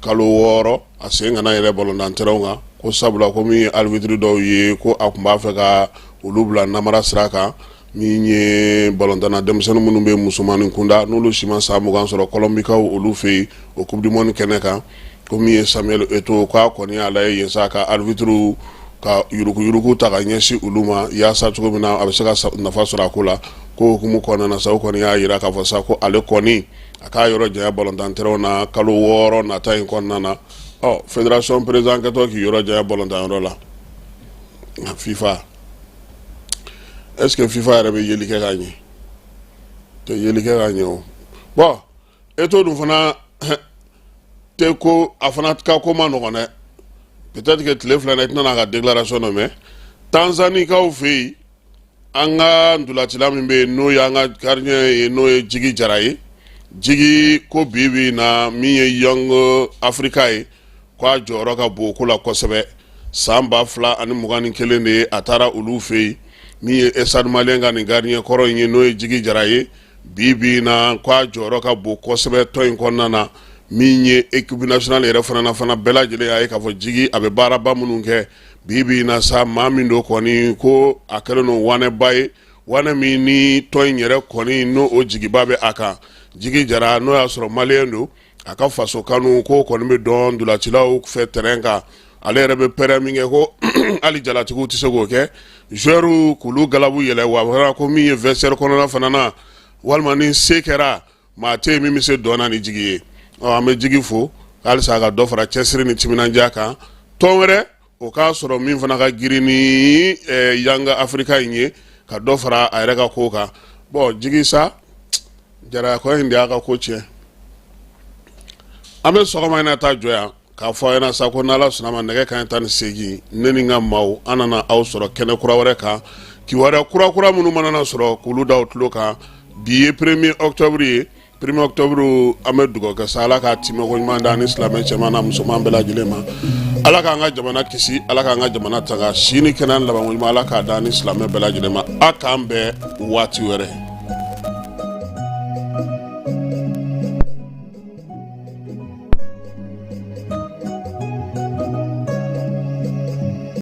kalo 6, a sen kana yɛrɛ balontan terrain kan, ko sabula ko min ye arbitre dɔw ye, ko a tun b'a fɛ ka olu bila namara sira kan. Min ye balontanna denmisɛnnin minnu bɛ musomannin kunda, n'olu si ma san 20 sɔrɔ, Kɔlɔnbikaw olu fɛ yen o coupe du monde kɛnɛ kan, ko min ye Samuel Eto'o, k'a kɔni y'a lajɛ yen sa ka arbitre ka yuruguyurugu ta ka ɲɛsin olu ma, yaasa cogo min na a bɛ se ka nafa sɔrɔ a ko la. Ko hukumu kɔnɔna na sa, o kɔni y'a jira k'a fɔ sa ko ale kɔni a k'a yɔrɔ janya balontan terrain na kalo 6 nata in kɔnɔna na. Ɔ fédération président kɛtɔ k'i yɔrɔ janya balontan yɔrɔ la, FIFA, est ce que FIFA yɛrɛ bɛ yeli kɛ ka ɲɛ? Tɛ yeli kɛ ka ɲɛ o. Bon, Eto'o dun fana tɛ ko a fana ka ko ma nɔgɔn dɛ. Peut-être que tile 2 na i tɛna n'a ka déclaration dɔ mɛn. Tanzanikaw fɛ yen, an ka ntolacila min bɛ yen, n'o y'an ka gardien ye, n'o ye Jigi Jara ye, Jigi ko bi bi in na, min ye Young Africa ye, k'a jɔyɔrɔ ka bon o ko la kosɛbɛ. San 2021 de ye a taara olu fɛ yen. Min ye Stade Malien ka nin gardien kɔrɔ in ye, n'o ye Jigi Jara ye, bi bi in na k'a jɔyɔrɔ ka bon kosɛbɛ tɔn in kɔnɔna na. Min ye équipe nationale yɛrɛ fana na fana, bɛɛ lajɛlen y'a ye k'a fɔ Jigi a bɛ baaraba minnu kɛ bi bi in na sa. Maa min don kɔni, ko a kɛlen don wanɛba ye, wanɛ min ni tɔn in yɛrɛ kɔni n'o o jigiba bɛ a kan. Jigi Jara, n'o y'a sɔrɔ malien don, a ka faso kanu ko kɔni bɛ dɔn ntolacilaw fɛ terrain kan. Ale yɛrɛ bɛ pɛrɛn min kɛ, ko hali jalatigiw tɛ se k'o kɛ, joueurs k'olu galabu yɛlɛ. Wa fana ko min ye vestiaire kɔnɔna fana na, walima ni se kɛra, maa tɛ yen min bɛ se dɔn na ni Jigi ye. Ɔ an bɛ Jigi fo halisa a ka dɔ fara cɛsiri ni timinandiya kan. Tɔn wɛrɛ O k'a sɔrɔ min fana ka girin ni Yanga Afirika in ye, ka dɔ fara a yɛrɛ ka ko kan. Bɔn, jigi sa jarayakɔ in de y'a ka ko tiɲɛ. An bɛ sɔgɔma in na taa jɔ yan k'a fɔ a ɲɛna sa ko n'Ala sɔnna ma, nɛgɛ kanɲɛ 18, ne ni n ka maaw, an nana aw sɔrɔ kɛnɛ kura wɛrɛ kan, kibaruya kura kura minnu mana na sɔrɔ k'olu da aw tulo kan. Bi ye premier octobre ye. Premier octobre, an bɛ dugawu kɛ sa, Ala k'a timɛko ɲuman d'an ni silamɛ cɛman n'a musoman bɛɛ lajɛlen ma. Ala k'an ka jamana kisi, Ala k'an ka jamana tanga, si ni kɛnɛya ni labanko ɲuman, Ala k'a d'an ni silamɛ bɛɛ lajɛlen ma. A k'an bɛn waati wɛrɛ.